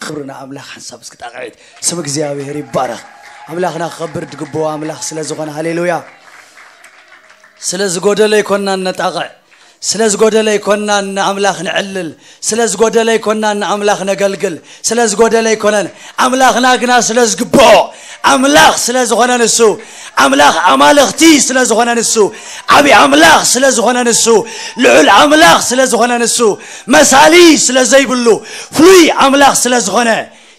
ክብሪ ንኣምላኽ። ሓንሳብ እስኪ ጣቕዒት። ስም እግዚኣብሔር ይባረኽ። ኣምላኽና ክኸብር ዝግብኦ ኣምላኽ ስለ ዝኾነ፣ ሃሌሉያ። ስለ ዝጎደለ ኣይኮንናን ነጣቕዕ፣ ስለ ዝጎደለ ኣይኮንናን ንኣምላኽ ንዕልል፣ ስለ ዝጎደለ ኣይኮንናን ንኣምላኽ ነገልግል፣ ስለ ዝጎደለ ኣይኮነን። ኣምላኽና ግና ስለ ዝግብኦ፣ ኣምላኽ ስለ ዝኾነ ንሱ፣ ኣምላኽ ኣማልኽቲ ስለ ዝኾነ ንሱ፣ ዓብዪ ኣምላኽ ስለ ዝኾነ ንሱ፣ ልዑል ኣምላኽ ስለ ዝኾነ ንሱ፣ መሳሊ ስለ ዘይብሉ፣ ፍሉይ ኣምላኽ ስለ ዝኾነ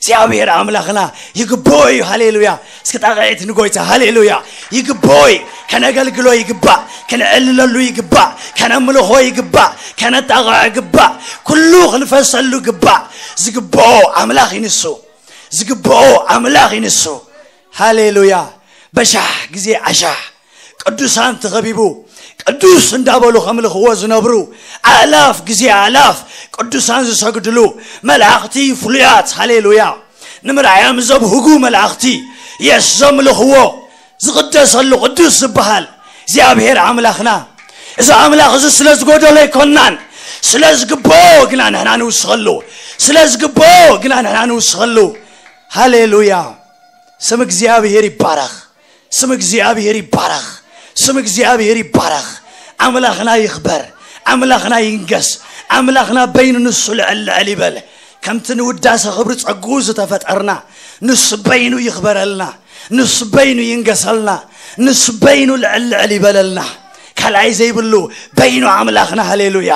እግዚኣብሔር ኣምላኽና ይግብኦ እዩ። ሃሌሉያ። እስኪ ጣቕዒት ንጎይታ። ሃሌሉያ። ይግብኦ እዩ። ከነገልግሎ ይግባእ፣ ከነዕልለሉ ይግባእ፣ ከነምልኾ ይግባእ፣ ከነጣቕዖ ይግባእ፣ ኩሉ ክንፈሰሉ ይግባእ። ዝግብኦ ኣምላኽ እዩ ንሱ። ዝግብኦ ኣምላኽ እዩ ንሱ። ሃሌሉያ። በሻሕ ግዜ ኣሻሕ ቅዱሳን ተኸቢቡ፣ ቅዱስ እንዳበሉ ከምልኽዎ ዝነብሩ፣ ኣእላፍ ግዜ ኣእላፍ ቅዱሳን ዝሰግድሉ፣ መላእኽቲ ፍሉያት፣ ሃሌሉያ፣ ንምርኣዮም ዘብህጉ መላእኽቲ፣ የስ ዘምልኽዎ፣ ዝቕደሰሉ ቅዱስ ዝበሃል እግዚኣብሔር ኣምላኽና። እዚ ኣምላኽ እዚ ስለ ዝጎደሎ ኣይኮንናን፣ ስለ ዝግብኦ ግና ንሕና ንውስኸሉ፣ ስለ ዝግብኦ ግና ንሕና ንውስኸሉ። ሃሌሉያ። ስም እግዚኣብሔር ይባረኽ። ስም እግዚኣብሔር ይባረኽ። ስም እግዚኣብሔር ይባረኽ። ኣምላኽና ይኽበር። ኣምላኽና ይንገስ። ኣምላኽና በይኑ ንሱ ልዕል ልዕል ይበል። ከምቲ ንውዳሰ ክብሪ ጸግኡ ዝተፈጠርና፣ ንሱ በይኑ ይኽበረልና፣ ንሱ በይኑ ይንገሰልና፣ ንሱ በይኑ ልዕል ልዕል ይበለልና። ካልኣይ ዘይብሉ በይኑ ኣምላኽና። ሃሌሉያ።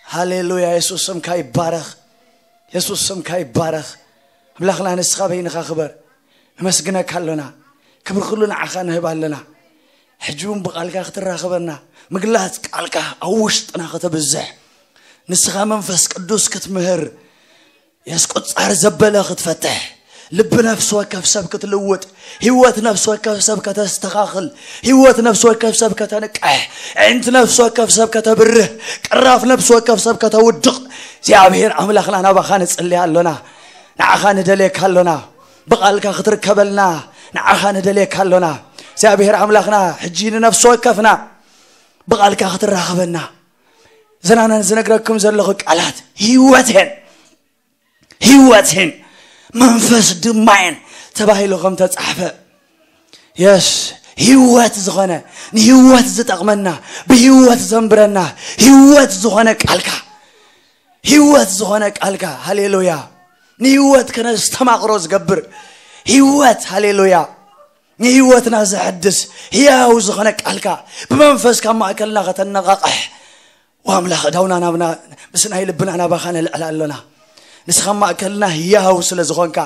ሃሌሉያ። የሱስ ስምካ ይባረኽ። የሱስ ስምካ ይባረኽ። ኣምላኽና ንስኻ በይንኻ ክበር። ነመስግነካ ኣሎና። ክብሪ ኩሉ ንዓኻ ንህብ ኣለና። ሕጂ እውን ብቓልካ ክትራኸበና፣ ምግላጽ ቃልካ ኣብ ውሽጥና ከተብዝሕ፣ ንስኻ መንፈስ ቅዱስ ክትምህር፣ የስ ቁጻር ዘበለ ክትፈትሕ፣ ልቢ ነፍሲ ወከፍ ሰብ ክትልውጥ፣ ህይወት ነፍሲ ወከፍ ሰብ ከተስተኻኽል፣ ህይወት ነፍሲ ወከፍ ሰብ ከተንቅሕ፣ ኣዒንቲ ነፍሲ ወከፍ ሰብ ከተብርህ፣ ቅራፍ ነፍሲ ወከፍ ሰብ ከተውድቕ፣ እግዚኣብሔር ኣምላኽና ናባኻ ንጽሊ ኣሎና። ንዓኻ ንደልየካ ኣሎና። ብቓልካ ክትርከበልና ንዓኻ ንደልየካ ኣሎና። እግዚኣብሔር ኣምላኽና ሕጂ ንነፍሲ ወከፍና ብቓልካ ክትራኸበና። ዘናና ዝነግረኩም ዘለኹ ቃላት ህይወት እየን፣ ህይወት እየን፣ መንፈስ ድማ እየን ተባሂሉ ከም ተጻሕፈ። የስ፣ ህይወት ዝኾነ፣ ንህይወት ዝጠቕመና፣ ብህይወት ዘንብረና፣ ህይወት ዝኾነ ቃልካ፣ ህይወት ዝኾነ ቃልካ፣ ሃሌሉያ። ንህይወት ከነስተማቕሮ ዝገብር ህይወት፣ ሃሌሉያ። ንህይወትና ዘሐድስ ህያው ዝኾነ ቃልካ ብመንፈስካ ማእከልና ከተነቓቕሕ፣ ወኣምላኽ እዳውና ናብና ምስ ናይ ልብና ናባኻ ነልዕል ኣሎና። ንስኻ ማእከልና ህያው ስለ ዝኾንካ፣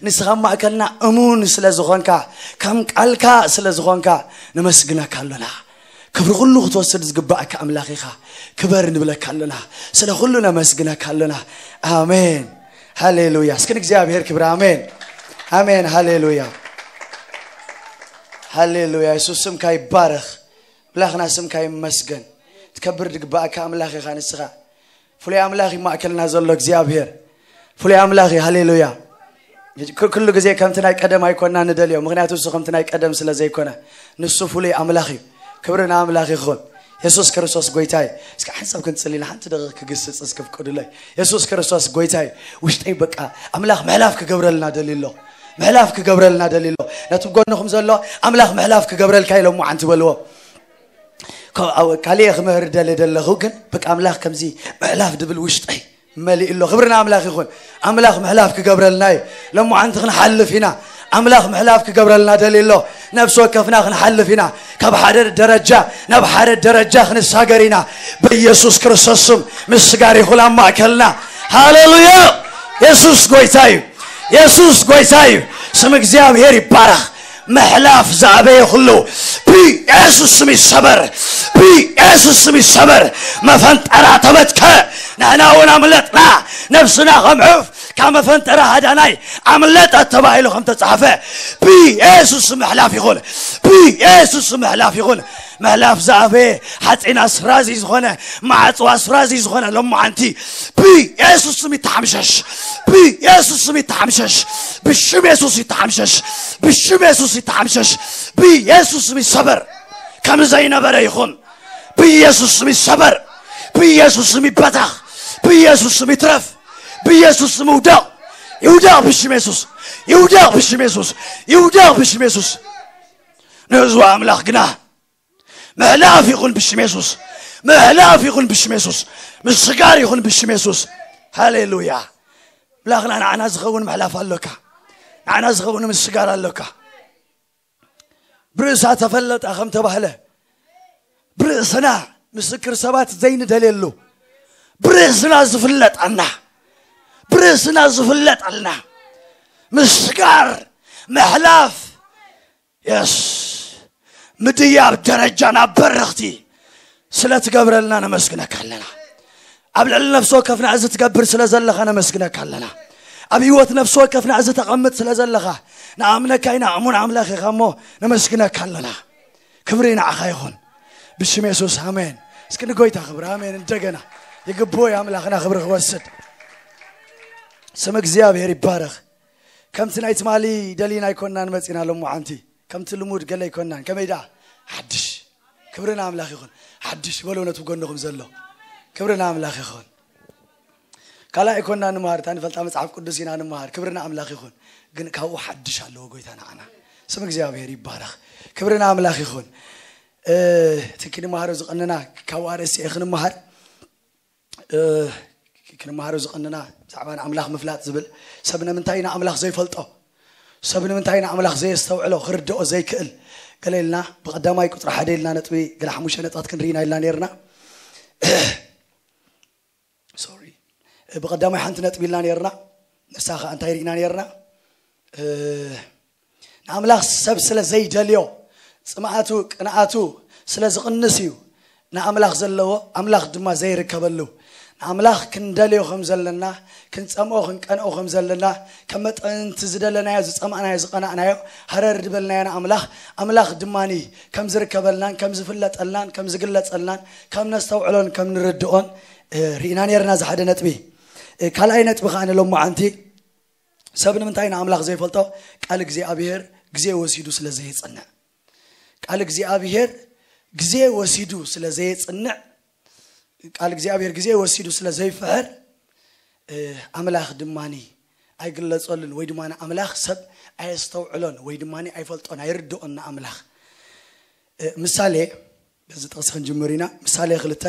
ንስኻ ማእከልና እሙን ስለ ዝኾንካ፣ ከም ቃልካ ስለ ዝኾንካ ነመስግነካ ኣሎና። ክብሪ ኩሉ ክትወስድ ዝግባእካ ኣምላኽ ኢኻ። ክበር ንብለካ ኣሎና። ስለ ኩሉ ነመስግነካ ኣሎና። ኣሜን። ሃሌሉያ። እስኪ ንእግዚኣብሔር ክብሪ። ኣሜን። ኣሜን። ሃሌሉያ። ሃሌሉያ። የሱስ ስምካ ይባረኽ። ኣምላኽና ስምካ ይመስገን። ትከብር ዝግባእካ ኣምላኽ ኢኻ ንስኻ። ፍሉይ ኣምላኽ እዩ ማእከልና ዘሎ እግዚኣብሔር። ፍሉይ ኣምላኽ እዩ። ሃሌሉያ። ክ-፣ ኩሉ ግዜ ከምቲ ናይ ቀደም ኣይኮንና ንደልዮ፣ ምኽንያቱ እሱ ከምቲ ናይ ቀደም ስለ ዘይኮነ፣ ንሱ ፍሉይ ኣምላኽ እዩ። ክብሪ ንኣምላኽ ይኹን። የሱስ ክርስቶስ ጎይታ እዩ። እስኪ ሓንሳብ ክንጽሊ ኢለ ሓንቲ ደቂቕ ክግስጽ እስኪ ፍቀዱለይ። የሱስ ክርስቶስ ጎይታ እዩ። ውሽጠይ በቃ ኣምላኽ ምሕላፍ ክገብረልና ደልዩ ኣሎ። ምሕላፍ ክገብረልና ደልዩ ኣሎ። ነቲ ጎንኹም ዘሎ ኣምላኽ ምሕላፍ ክገብረልካ ኢሎሞ ሓንቲ በልዎ። ከ-፣ ኣብ-፣ ካልእ ክምህር ደሊ ደለኹ፣ ግን በቃ ኣምላኽ ከምዚ ምሕላፍ ድብል ውሽጠይ መሊኡ ኣሎ። ክብሪ ንኣምላኽ ይኹን። ኣምላኽ ምሕላፍ ክገብረልና እዩ። ሎማዓንቲ ክንሓልፍ ኢና። ኣምላኽ ምሕላፍ ክገብረልና ደልዩ ኣሎ። ነፍሲ ወከፍና ክንሓልፍ ኢና። ካብ ሓደ ደረጃ ናብ ሓደ ደረጃ ክንሳገር ኢና። በኢየሱስ ክርስቶስ ስም ምስጋር ይኹን ኣብ ማእከልና። ሃሌሉያ! የሱስ ጎይታ እዩ። የሱስ ጎይታ እዩ። ስም እግዚኣብሔር ይባረኽ። ምሕላፍ ዝኣበየ ኩሉ ብኢየሱስ ስም ይሰበር። ብኢየሱስ ስም ይሰበር። መፈንጠራ ተበትከ። ንሕና እውን ኣምለጥና። ነፍስና ከም ዑፍ ካብ መፈንጠራ ሃዳናይ ኣምለጠት ተባሂሉ ከም ተጻሕፈ ብኢየሱስ ስም ምሕላፍ ይኹን። ብኢየሱስ ስም ምሕላፍ ይኹን። ምሕላፍ ዝኣበየ ሓፂን ኣስራዚ ዝኾነ፣ ማዕፆ ኣስራዚ ዝኾነ ሎማዓንቲ ብኢየሱስ ስም ይተሓምሸሽ። ብኢየሱስ ስም ይተሓምሸሽ። ብሽም የሱስ ይተሓምሸሽ። ብሽም የሱስ ይተሓምሸሽ። ብኢየሱስ ስም ይሰበር። ከም ዘይነበረ ይኹን። ብኢየሱስ ስም ይሰበር። ብኢየሱስ ስም ይበተኽ። ብኢየሱስ ስም ይትረፍ። ብኢየሱስ ስም ውደቕ። ይውደቕ ብሽም የሱስ። ይውደቕ ብሽም የሱስ። ይውደቕ ብሽም የሱስ። ንህዝቡ ኣምላኽ ግና ምሕላፍ ይኹን ብሽም የሱስ። ምሕላፍ ይኹን ብሽም የሱስ። ምስጋር ይኹን ብሽም የሱስ። ሃሌሉያ። ኣምላኽና ንዓና ዝኸውን ምሕላፍ ኣሎካ። ንዓና ዝኸውን ምስጋር ኣሎካ። ብርእሳ ተፈለጠ ከም ተባህለ፣ ብርእስና ምስክር ሰባት ዘይንደልየሉ፣ ብርእስና ዝፍለጠልና፣ ብርእስና ዝፍለጠልና ምስጋር፣ ምሕላፍ፣ የስ ምድያብ ደረጃ ናብ በረኽቲ ስለ ትገብረልና ነመስግነካ ኣለና። ኣብ ልዕሊ ነፍሲ ወከፍና እዚ ትገብር ስለ ዘለኻ ነመስግነካ ኣለና። ኣብ ህይወት ነፍሲ ወከፍና እዚ ተቐምጥ ስለ ዘለኻ ንኣምነካ ኢና። እሙን ኣምላኽ ኢኻ እሞ ነመስግነካ ኣለና። ክብሪ ንዓኻ ይኹን ብሽም የሱስ ኣሜን። እስኪ ንጎይታ ክብሪ ኣሜን። እንደገና ይግብኦ ኣምላኽና ክብሪ ክወስድ። ስም እግዚኣብሔር ይባረኽ። ከምቲ ናይ ትማሊ ደሊና ኣይኮናን መጺና ሎማዓንቲ። ከምቲ ልሙድ ገለ ኣይኮናን። ከመይ ደኣ? ሓድሽ። ክብሪ ንኣምላኽ ይኹን። ሓድሽ በሎ ነቲ ጎንኹም ዘሎ። ክብሪ ንኣምላኽ ይኹን። ካልእ ኣይኮናን ንምሃር፣ እታ ንፈልጣ መጽሓፍ ቅዱስ ኢና ንምሃር። ክብሪ ንኣምላኽ ይኹን። ግን ካብኡ ሓድሽ ኣለዎ ጎይታ ንዓና። ስም እግዚኣብሔር ይባረኽ። ክብሪ ንኣምላኽ ይኹን። እ፣ እቲ ክንምሃሮ ዝቐነና ካብኡ ኣርእስቲ እየ ክንምሃር። እ፣ ክንምሃሮ ዝቐነና ብዛዕባ ንኣምላኽ ምፍላጥ ዝብል፣ ሰብ ንምንታይ ንኣምላኽ ዘይፈልጦ፣ ሰብ ንምንታይ ንኣምላኽ ዘየስተውዕሎ፣ ክርድኦ ዘይክእል፣ ገለ ኢልና ብቐዳማይ ቁጽሪ ሓደ ኢልና ነጥቢ፣ ገለ ሓሙሽተ ነጥባት ክንርኢ ኢና ኢልና ነርና። ሶሪ። ብቐዳማይ ሓንቲ ነጥቢ ኢልና ነርና። ንሳ ኸኣ እንታይ ርኢና ነርና? እ፣ ንኣምላኽ ሰብ ስለ ዘይደልዮ፣ ጽምኣቱ፣ ቅንኣቱ ስለ ዝቕንስ እዩ ንኣምላኽ ዘለዎ፣ ኣምላኽ ድማ ዘይርከበሉ። ንኣምላኽ ክንደልዮ ከም ዘለና፣ ክንጸምኦ፣ ክንቀንኦ ከም ዘለና፣ ከም መጠን እቲ ዝደለናዮ፣ ዝጸማእናዮ፣ ዝቐናእናዮ፣ ሃረር ዝበልናዮ ንኣምላኽ፣ ኣምላኽ ድማኒ ከም ዝርከበልናን፣ ከም ዝፍለጠልናን፣ ከም ዝግለጸልናን፣ ከም ነስተውዕሎን፣ ከም ንርድኦን፣ እ፣ ርኢና ነርና። እዚ ሓደ ነጥቢ። እ፣ ካልኣይ ነጥቢ ከኣ ንሎማዓንቲ፣ ሰብ ንምንታይ ንኣምላኽ ዘይፈልጦ? ቃል እግዚኣብሔር ግዜ ወሲዱ ስለ ዘየጽንዕ። ቃል እግዚኣብሔር ግዜ ወሲዱ ስለ ዘየጽንዕ፣ ቃል እግዚኣብሔር ግዜ ወሲዱ ስለ ዘይፍሕር፣ እ፣ ኣምላኽ ድማኒ ኣይግለጸሉን፣ ወይ ድማ ንኣምላኽ ሰብ ኣየስተውዕሎን፣ ወይ ድማ ኣይፈልጦን፣ ኣይርድኦን ንኣምላኽ። እ፣ ምሳሌ፣ በዚ ጥቕሲ ክንጅምር ኢና። ምሳሌ ክልተ፣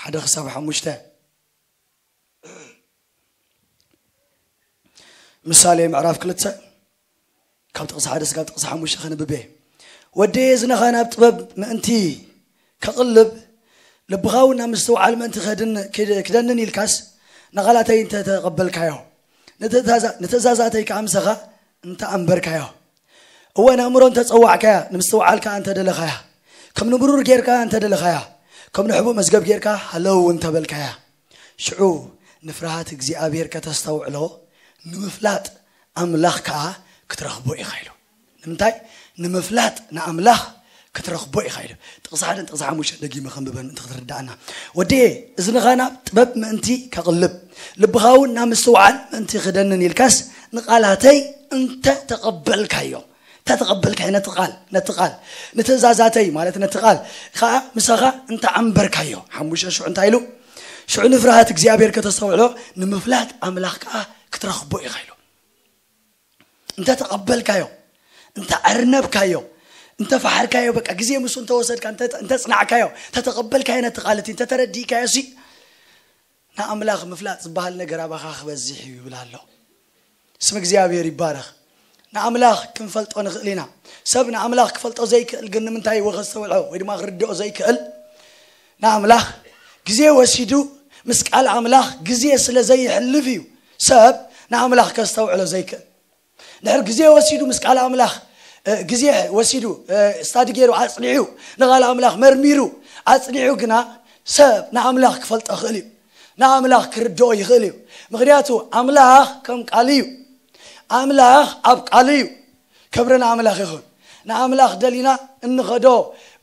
ሓደ ክሳብ ሓሙሽተ። ምሳሌ ምዕራፍ ክልተ፣ ካብ ጥቕሲ ሓደ እስካብ ጥቕሲ ሓሙሽተ ከንብብ እየ። ወደየ፣ እዝንኻ ናብ ጥበብ ምእንቲ ከቕልብ፣ ልብኻ እውን ናብ ምስትውዓል ምእንቲ ከድን-፣ ክድ-፣ ክደንን ኢልካስ፣ ንቓላተይ እንተ ተቐበልካዮ፣ ንትእዛዛ-፣ ንትእዛዛተይ ከኣ ምሳኻ እንተ ኣንበርካዮ። እወ፣ ነእምሮ እንተ ጸዋዕካያ፣ ንምስትውዓል ከኣ እንተ ደለኻያ፣ ከም ንብሩር ጌርካ እንተ ደለኻያ፣ ከም ንሕቡእ መዝገብ ጌርካ ሃለው እንተ በልካያ፣ ሽዑ ንፍርሃት እግዚኣብሔር ከተስተውዕሎ፣ ንምፍላጥ ኣምላኽ ከኣ ክትረኽቦ ኢኻ ኢሉ። ንምንታይ? ንምፍላጥ ንኣምላኽ ክትረኽቦ ኢኻ ኢሉ። ጥቕሲ ሓደን ጥቕሲ ሓሙሽተን ደጊመ ከንብበን ምእንቲ ክትርድኣና። ወደየ፣ እዝንኻ ናብ ጥበብ ምእንቲ ከቕልብ፣ ልብኻ እውን ናብ ምስትውዓል ምእንቲ ክደንን ኢልካስ፣ ንቓላተይ እንተ ተቐበልካዮ፣ እንተ ተቐበልካዮ ነቲ ቃል፣ ነቲ ቃል፣ ንትእዛዛተይ ማለት ነቲ ቃል ከኣ ምሳኻ እንተ ኣንበርካዮ፣ ሓሙሽተ ሽዑ እንታይ ኢሉ? ሽዑ ንፍርሃት እግዚኣብሔር ከተስተውዕሎ፣ ንምፍላጥ ኣምላኽ ከኣ ክትረኽቦ ኢኻ ኢሉ። እንተ ተቐበልካዮ፣ እንተ ኣርነብካዮ፣ እንተ ፈሓርካዮ፣ በቃ ግዜ ምስኡ እንተ ወሰድካ፣ እንተ፣ እንተ ጽናዕካዮ፣ እንተ ተቐበልካዮ ነቲ ቃል እቲ፣ እንተ ተረዲእካዮ ሲ፣ ንኣምላኽ ምፍላጥ ዝበሃል ነገር ኣባኻ ክበዝሕ እዩ ይብል ኣሎ። ስም እግዚኣብሔር ይባረኽ። ንኣምላኽ ክንፈልጦ ንኽእል ኢና። ሰብ ንኣምላኽ ክፈልጦ ዘይክእል ግን ንምንታይ ወ ከስተውዕሎ ወይ ድማ ክርድኦ ዘይክእል? ንኣምላኽ ግዜ ወሲዱ ምስ ቃል ኣምላኽ ግዜ ስለ ዘይሕልፍ እዩ ሰብ ንኣምላኽ ከስተውዕሎ ዘይክእል። ድሕሪ ግዜ ወሲዱ ምስ ቃል ኣምላኽ፣ እ፣ ግዜ ወሲዱ፣ እ፣ ስታዲ ገይሩ ኣጽኒዑ፣ ንቓል ኣምላኽ መርሚሩ ኣጽኒዑ ግና ሰብ ንኣምላኽ ክፈልጦ ይኽእል እዩ። ንኣምላኽ ክርድኦ ይኽእል እዩ። ምኽንያቱ ኣምላኽ ከም ቃሉ እዩ። ኣምላኽ ኣብ ቃሉ እዩ። ክብሪ ንኣምላኽ ይኹን። ንኣምላኽ ደሊና እንኸዶ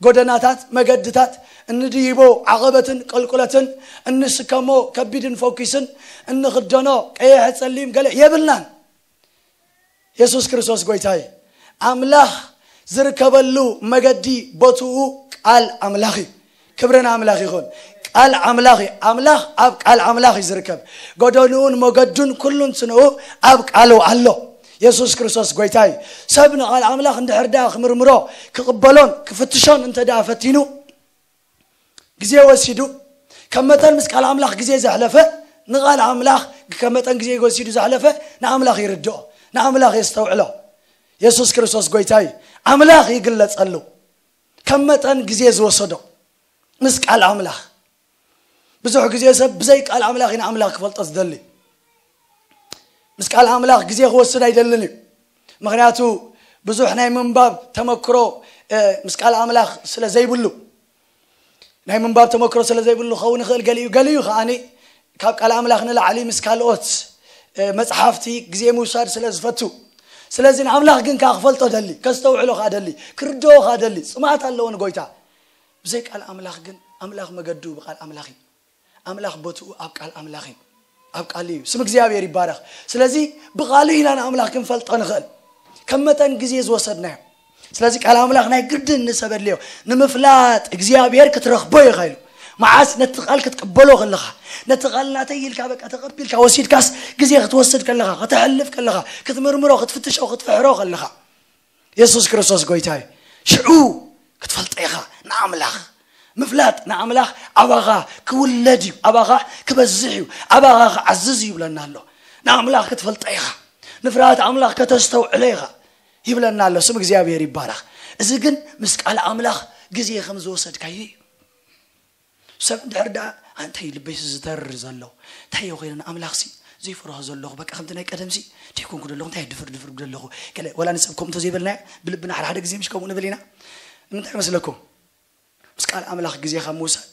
ጎደናታት፣ መገድታት፣ እንድይቦ ዓቐበትን ቁልቁለትን፣ እንስከሞ ከቢድን ፈኲስን፣ እንኽደኖ ቀይሕ ጸሊም ገለ የብልናን። የሱስ ክርስቶስ ጎይታ እዩ። ኣምላኽ ዝርከበሉ መገዲ ቦትኡ ቃል ኣምላኽ እዩ። ክብሪ ንኣምላኽ ይኹን። ቃል ኣምላኽ እዩ። ኣምላኽ ኣብ ቃል ኣምላኽ እዩ ዝርከብ። ጎደንኡን መገዱን ኩሉን ስንኡ ኣብ ቃሉ ኣሎ። የሱስ ክርስቶስ ጎይታ እዩ። ሰብ ንቓል ኣምላኽ እንድሕር ደኣ ክምርምሮ፣ ክቕበሎን ክፍትሾን እንተ ደኣ ፈቲኑ፣ ግዜ ወሲዱ፣ ከም መጠን ምስ ቃል ኣምላኽ ግዜ ዘሕለፈ፣ ንቓል ኣምላኽ ከም መጠን ግዜ ወሲዱ ዘሕለፈ፣ ንኣምላኽ ይርድኦ፣ ንኣምላኽ የስተውዕሎ። የሱስ ክርስቶስ ጎይታ እዩ። ኣምላኽ ይግለጸሉ። ከም መጠን ግዜ ዝወሰዶ ምስ ቃል ኣምላኽ። ብዙሕ ግዜ ሰብ ብዘይ ቃል ኣምላኽ ኢና ኣምላኽ ክፈልጦ ዝደሊ። ምስ ቃል ኣምላኽ ግዜ ክወስድ ኣይደልን እዩ። ምኽንያቱ ብዙሕ ናይ ምንባብ ተመክሮ፣ እ፣ ምስ ቃል ኣምላኽ ስለ ዘይብሉ፣ ናይ ምንባብ ተመክሮ ስለ ዘይብሉ ክኸውን ይኽእል። ገሊኡ፣ ገሊኡ ከኣኒ ካብ ቃል ኣምላኽ ንላዕሊ ምስ ካልኦት፣ እ፣ መጽሓፍቲ ግዜ ምውሳድ ስለ ዝፈቱ። ስለዚ ንኣምላኽ ግን ከኣ ክፈልጦ ደሊ፣ ከስተውዕሎ ከኣ ደሊ፣ ክርድኦ ከኣ ደሊ። ጽምኣት ኣለዎ ንጎይታ። ብዘይ ቃል ኣምላኽ ግን፣ ኣምላኽ መገዱ ብቃል ኣምላኽ እዩ። ኣምላኽ ቦትኡ ኣብ ቃል ኣምላኽ እዩ። ኣብ ቃል እዩ። ስም እግዚኣብሔር ይባረኽ። ስለዚ ብቃሉ ኢና ንኣምላኽ ክንፈልጦ ንኽእል። ከም መጠን ግዜ ዝወሰድናዮ። ስለዚ ቃል ኣምላኽ ናይ ግድን ንሰብ ኣድልዮ። ንምፍላጥ እግዚኣብሔር ክትረኽቦ ኢኻ ኢሉ። መዓስ? ነቲ ቃል ክትቅበሎ ከለኻ። ነቲ ቃል ናተይ ኢልካ በቃ ተቐቢልካ ወሲድካስ ግዜ ክትወስድ ከለኻ፣ ከተሕልፍ ከለኻ፣ ክትምርምሮ፣ ክትፍትሾ፣ ክትፍሕሮ ከለኻ። የሱስ ክርስቶስ ጎይታ እዩ። ሽዑ ክትፈልጦ ኢኻ ንኣምላኽ። ምፍላጥ ንኣምላኽ ኣባኻ ክውለድ እዩ፣ ኣባኻ ክበዝሕ እዩ፣ ኣባኻ ክዓዝዝ እዩ ይብለና ኣሎ። ንኣምላኽ ክትፈልጦ ኢኻ። ንፍርሃት ኣምላኽ ከተስተውዕሎ ኢኻ ይብለና ኣሎ። ስም እግዚኣብሔር ይባረኽ። እዚ ግን ምስ ቃል ኣምላኽ ግዜ ከም ዝወሰድካዮ እዩ። ሰብ እንድሕር ደኣ፣ ኣንታይ ልበይስ ዝተርር ዘሎ? እንታይ እየ ኮይነ ንኣምላኽሲ ዘይፈርሆ ዘለኹ? በቃ ከምቲ ናይ ቀደምሲ ደይኮንኩ ዘለኹ፣ እንታይ ድፍር ድፍር ዘለኹ? ገለ፣ ወላ ንሰብ ከምኡ እንተዘይበልናዮ፣ ብልብና ሓደ ሓደ ግዜ ምሽ ከምኡ ንብል ኢና። ንምንታይ መስለኩም? ምስ ቃል ኣምላኽ ግዜ ካብ ምውሳድ፣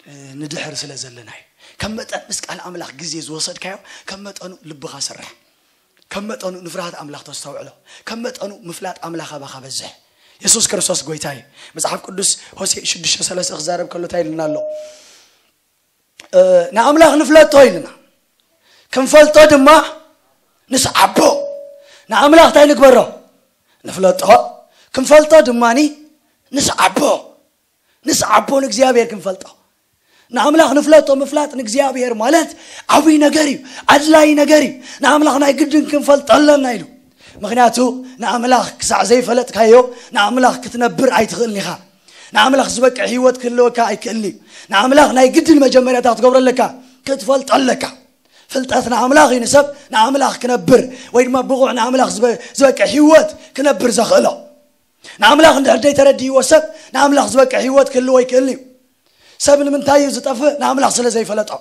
እ፣ ንድሕር ስለ ዘለና እዩ። ከም መጠን ምስ ቃል ኣምላኽ ግዜ ዝወሰድካዮ፣ ከም መጠኑ ልብኻ ስራሕ። ከም መጠኑ ንፍርሃት ኣምላኽ ተስተውዕሎ። ከም መጠኑ ምፍላጥ ኣምላኽ ኣባኻ በዝሕ። የሱስ ክርስቶስ ጎይታ እዩ። መጽሓፍ ቅዱስ ሆሴዕ ሽዱሽተ ሰለስተ ክዛረብ ከሎ እንታይ ኢልና ኣሎ? እ፣ ንኣምላኽ ንፍለጦ ኢልና። ክንፈልጦ ድማ ንስዓቦ። ንኣምላኽ እንታይ ንግበሮ? ንፍለጦ። ክንፈልጦ ድማኒ ንስዓቦ። ንስዓቦ ንእግዚኣብሔር ክንፈልጦ። ንኣምላኽ ንፍለጦ። ምፍላጥ ንእግዚኣብሔር ማለት ዓብይ ነገር እዩ፣ ኣድላይ ነገር እዩ። ንኣምላኽ ናይ ግድን ክንፈልጦ ኣለና ኢሉ። ምኽንያቱ ንኣምላኽ ክሳዕ ዘይፈለጥካዮ ንኣምላኽ ክትነብር ኣይትኽእልን ኢኻ። ንኣምላኽ ዝበቅዕ ህይወት ክህልወካ ኣይክእልን እዩ። ንኣምላኽ ናይ ግድን መጀመርያታ ክትገብሮ ኣለካ፣ ክትፈልጦ ኣለካ። ፍልጠት ንኣምላኽ እዩ ንሰብ ንኣምላኽ ክነብር ወይ ድማ ብቑዕ ንኣምላኽ ዝበ-፣ ዝበቅዕ ህይወት ክነብር ዘኽእሎ። ንኣምላኽ እንድሕር ዘይተረድእዎ ሰብ ንኣምላኽ ዝበቅዕ ህይወት ክህልዎ ኣይክእልን እዩ። ሰብ ንምንታይ እዩ ዝጠፍእ? ንኣምላኽ ስለ ዘይፈለጦ።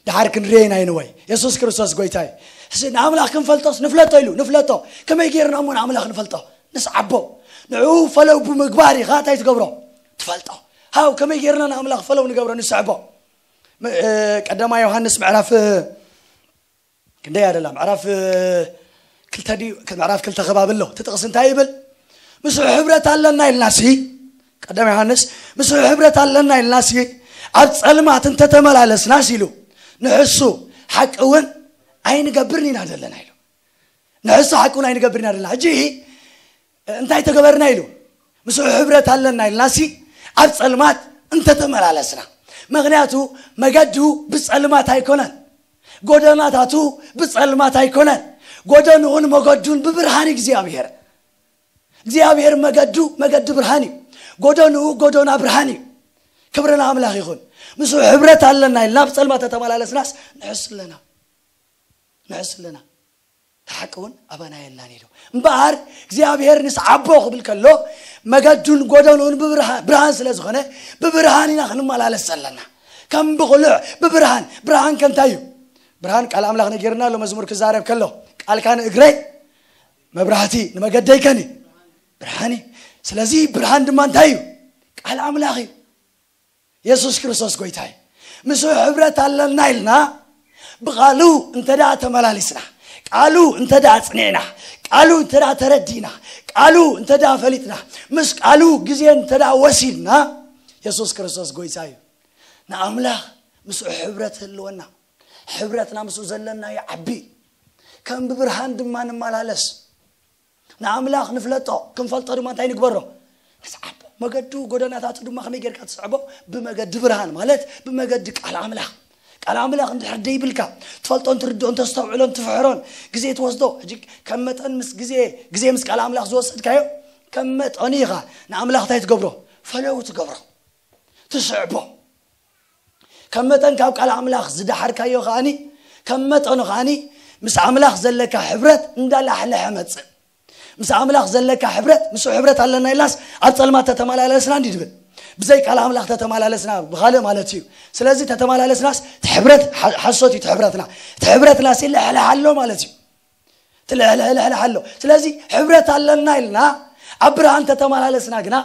ደሓር ክንርኤ ኢና ይንወይ። የሱስ ክርስቶስ ጎይታ እዩ። ሕዚ ንኣምላኽ ክንፈልጦስ ንፍለጦ ኢሉ፣ ንፍለጦ። ከመይ ጌርና እሞ ንኣምላኽ ንፈልጦ? ንስዓቦ። ንዕኡ ፈለው ብምግባር ኢኻ እንታይ ትገብሮ? ትፈልጦ። ሃው፣ ከመይ ጌርና ንኣምላኽ ፈለው ንገብሮ፣ ንስዕቦ? ም-፣ እ፣ ቀዳማይ ዮሃንስ ምዕራፍ፣ እ፣ ክንደይ ኣደላ? ምዕራፍ፣ እ፣ ክልተ ድዩ? ምዕራፍ ክልተ ከባቢ ኣሎ። እቲ ጥቕሲ እንታይ ይብል? ምስኡ ሕብረት ኣለና ኢልናሲ፣ ቀዳማይ ዮሃንስ፣ ምስኡ ሕብረት ኣለና ኢልናሲ፣ ኣብ ጸልማት እንተተመላለስናስ ኢሉ፣ ንሕሱ ሓቂ እውን ኣይንገብርን ኢና ዘለና ኢሉ። ንሕሱ ሓቂ እውን ኣይንገብርን ኢና ዘለና። ሕጂ እንታይ ተገበርና ኢሉ? ምስኡ ሕብረት ኣለና ኢልናሲ፣ ኣብ ጸልማት እንተተመላለስና። ምኽንያቱ መገዱ ብጸልማት ኣይኮነን። ጎደናታቱ ብጸልማት ኣይኮነን። ጎደንኡን መገዱን ብብርሃን እግዚኣብሔር። እግዚኣብሔር መገዱ መገዲ ብርሃን እዩ። ጎደንኡ ጎደና ብርሃን እዩ። ክብሪ ንኣምላኽ ይኹን። ምስኡ ሕብረት ኣለና ኢልና ኣብ ጸልማት ተተመላለስናስ ንሕስ ኣለና። ንሕስ ኣለና። እቲ ሓቂ እውን ኣባና የላን ኢሉ። እምበኣር እግዚኣብሔር ንስዓቦ ክብል ከሎ መገዱን ጎደንኡን ብብርሃ-፣ ብርሃን ስለ ዝኾነ ብብርሃን ኢና ክንመላለስ ዘለና። ከም ብቑልዕ ብብርሃን። ብርሃን ከ እንታይ እዩ? ብርሃን ቃል ኣምላኽ ነጊርና ኣሎ። መዝሙር ክዛረብ ከሎ፣ "ቃልካ ንእግረይ መብራህቲ፣ ንመገደይ ከኒ ብርሃን እዩ።" ስለዚ ብርሃን ድማ እንታይ እዩ? ቃል ኣምላኽ እዩ። የሱስ ክርስቶስ ጎይታ እዩ። ምስኡ ሕብረት ኣለና ኢልና ብቃሉ እንተ ደኣ ተመላሊስና፣ ቃሉ እንተ ደኣ ኣጽኒዕና፣ ቃሉ እንተ ደኣ ተረዲእና፣ ቃሉ እንተ ደኣ ፈሊጥና፣ ምስ ቃሉ ግዜ እንተ ደኣ ወሲድና፣ የሱስ ክርስቶስ ጎይታ እዩ። ንኣምላኽ ምስኡ ሕብረት ህልወና፣ ሕብረትና ምስኡ ዘለና ይዓቢ። ከም ብብርሃን ድማ ንመላለስ። ንኣምላኽ ንፍለጦ፣ ክንፈልጦ ድማ እንታይ ንግበሮ? ንስዓቦ። መገዱ ጎደናታቱ ድማ ከመይ ጌርካ ትስዕቦ? ብመገዲ ብርሃን፣ ማለት ብመገዲ ቃል ኣምላኽ። ቃል ኣምላኽ እንድሕር ደይብልካ፣ ትፈልጦን ትርድኦን ተስተውዕሎን ትፍሕሮን ግዜ ትወስዶ። ሕጂ ከም መጠን ምስ ግዜ፣ ግዜ ምስ ቃል ኣምላኽ ዝወሰድካዮ ከም መጠኑ ኢኻ ንኣምላኽ እንታይ ትገብሮ? ፈለው ትገብሮ፣ ትስዕቦ። ከም መጠን ካብ ቃል ኣምላኽ ዝደሓርካዮ ከኣኒ፣ ከም መጠኑ ከኣኒ ምስ ኣምላኽ ዘለካ ሕብረት እንዳላሕለሐ መጽእ። ምስ ኣምላኽ ዘለካ ሕብረት፣ ምስ ሕብረት ኣለና ኢልናስ ኣብ ጸልማት ተተመላለስና እንዲ ድብል። ብዘይ ቃል ኣምላኽ ተተመላለስና ብኻልእ ማለት እዩ። ስለዚ ተተመላለስናስ እቲ ሕብረት ሓ-፣ ሓሶት እዩ እቲ ሕብረትና። እቲ ሕብረትና ሲ ልሕልሕ ኣሎ ማለት እዩ። ትልሕልሕ ልሕልሕ ኣሎ። ስለዚ ሕብረት ኣለና ኢልና ኣብ ብርሃን ተተመላለስና ግና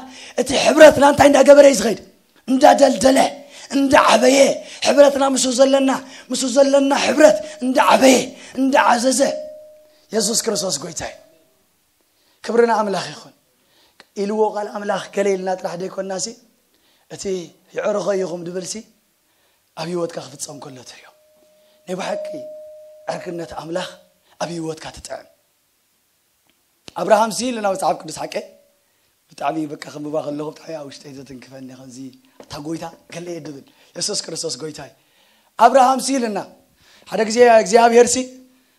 እቲ ሕብረትና እንታይ እንዳገበረ እዩ ዝኸይድ? እንዳደልደለ፣ እንዳዓበየ፣ ሕብረትና ምስ ዘለና፣ ምስ ዘለና ሕብረት እንዳዓበየ፣ እንዳዓዘዘ። የሱስ ክርስቶስ ጎይታ እዩ። ክብሪ ንኣምላኽ ይኹን። ኢልዎ ቃል ኣምላኽ ገለ ኢልና ጥራሕ ደይኮንና ሲ፣ እቲ የዕርኾ ኢኹም ድብል ሲ ኣብ ህይወትካ ክፍጸም ከሎ ትርእዮ። ናይ ብሓቂ ዕርክነት ኣምላኽ ኣብ ህይወትካ ትጥዕም። ኣብርሃም ሲ ኢልና መጽሓፍ ቅዱስ ሓቀ ብጣዕሚ በቃ ከንብባ ከለኹ ብጣዕሚ ኣብ ውሽጠይ ዘትንክፈኒ። ከምዚ እታ ጎይታ ገለ እየ ድብል። የሱስ ክርስቶስ ጎይታ እዩ። ኣብርሃም ሲ ኢልና ሓደ ግዜ እግዚኣብሔር ሲ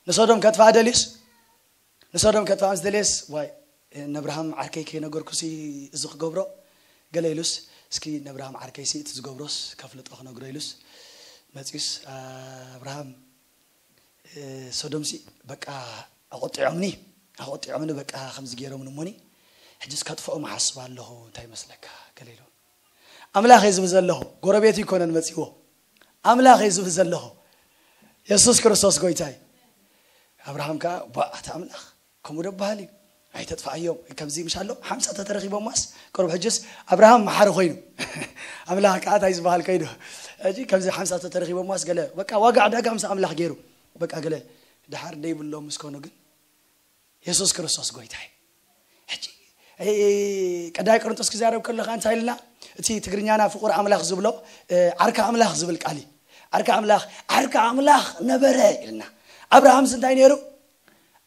ንሶዶም ከጥፋእ ደልዩስ፣ ንሶዶም ከጥፋእ ምስ ደልየስ፣ ዋይ፣ ነብርሃም ዓርከይ ከይነገርኩ ሲ እዚ ክገብሮ ገለ ኢሉስ፣ እስኪ ነብርሃም ዓርከይ ሲ እቲ ዝገብሮስ ከፍልጦ ክነግሮ ኢሉስ መጺኡስ፣ ኣብርሃም፣ እ፣ ሶዶም ሲ በቃ ኣቆጢዖምኒ፣ ኣቆጢዖምኒ በቃ ከምዚ ገይሮምኒ እሞኒ፣ ሕጂስ ከጥፍኦም እሓስብ ኣለኹ፣ እንታይ ይመስለካ? ገለ ኢሉ። ኣምላኽ እየ ዝብል ዘለኹ፣ ጎረቤቱ ኣይኮነን መጺዎ። ኣምላኽ እየ ዝብል ዘለኹ። የሱስ ክርስቶስ ጎይታ እዩ። ኣብርሃም ከኣ፣ "ባ፣ ኣታ ኣምላኽ ከምኡ ዶ በሃል እዩ? ኣይተጥፍኣዮም፣ ከምዚ ምሽ ኣሎ፣ ሓምሳ ተተረኺቦማስ፣ ቁሩብ ሕጅስ ኣብርሃም መሓሪ ኮይኑ፣ ኣምላኽ ከኣ እንታይ ዝበሃል ኮይኑ፣ ሕጂ ከምዚ ሓምሳ ተተረኺቦማስ፣ ገለ፣ በቃ ዋጋ ዕዳጋ ምስ ኣምላኽ ገይሩ፣ በቃ ገለ፣ ደሓር ደይብሎም ምስ ኮኑ ግን፣ የሱስ ክርስቶስ ጎይታ እዩ." ሕጂ፣ እ፣ ቀዳማይ ቆሮንቶስ ክዛረብ ከለኻ እንታይ ኢልና? እቲ ትግርኛና ፍቁር ኣምላኽ ዝብሎ፣ እ፣ ዓርካ ኣምላኽ ዝብል ቃል እዩ። ዓርካ ኣምላኽ፣ ዓርካ ኣምላኽ ነበረ ኢልና። ኣብርሃምስ እንታይ ነይሩ?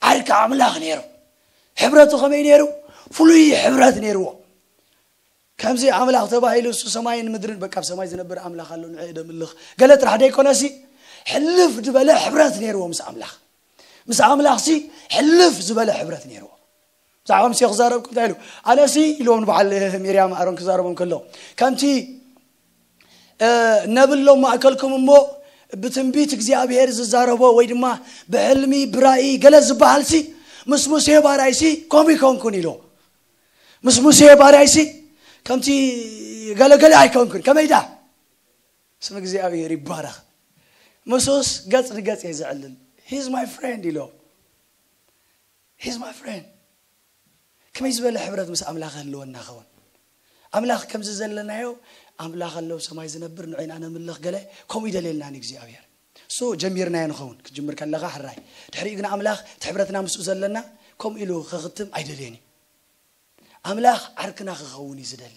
ዓርካ ኣምላኽ ነይሩ። ሕብረቱ ከመይ ነይሩ? ፍሉይ ሕብረት ነይርዎ። ከምዚ ኣምላኽ ተባሂሉ እሱ ሰማይን ምድርን፣ በቃ ኣብ ሰማይ ዝነብር ኣምላኽ ኣሎ፣ ንዕኡ ደምልኽ ገለ ጥራሕ ደይኮነሲ፣ ሕልፍ ዝበለ ሕብረት ነይርዎ ምስ ኣምላኽ። ምስ ኣምላኽሲ ሕልፍ ዝበለ ሕብረት ነይርዎ። ብዛዕባ ሙሴ ክዛረብ እንታይ ኢሉ? ኣነሲ ኢልዎም ንበዓል ሚርያም ኣሮን ክዛረቦም ከሎ፣ ከምቲ፣ እ፣ ነብሎም ማእከልኩም እሞ ብትንቢት እግዚኣብሔር ዝዛረቦ ወይ ድማ ብሕልሚ ብራእይ ገለ ዝበሃልሲ ምስ ሙሴ ባራይሲ ከምኡ ይኮንኩን ኢልዎ። ምስ ሙሴ ባርያይሲ ከምቲ ገለገለ ኣይኮንኩን። ከመይ ዳ? ስም እግዚኣብሔር ይባረኽ። ምስኡስ ገጽ ንገጽ እየ ዘዕልል። He's my friend ኢሎ። He's my friend። ከመይ ዝበለ ሕብረት ምስ ኣምላኽ ህልወና ኸውን? ኣምላኽ ከምዚ ዘለናዮ፣ ኣምላኽ ኣሎ ኣብ ሰማይ ዝነብር፣ ንዕና ነምልኽ ገለ፣ ከምኡ ይደልየልና ንእግዚኣብሔር። እሱ ጀሚርናዮ ንኸውን፣ ክትጅምር ከለኻ ሕራይ። ድሕሪኡ ግን ኣምላኽ እቲ ሕብረትና ምስኡ ዘለና ከምኡ ኢሉ ክኽትም ኣይደልየን እዩ። ኣምላኽ ዓርክና ክኸውን እዩ ዝደሊ።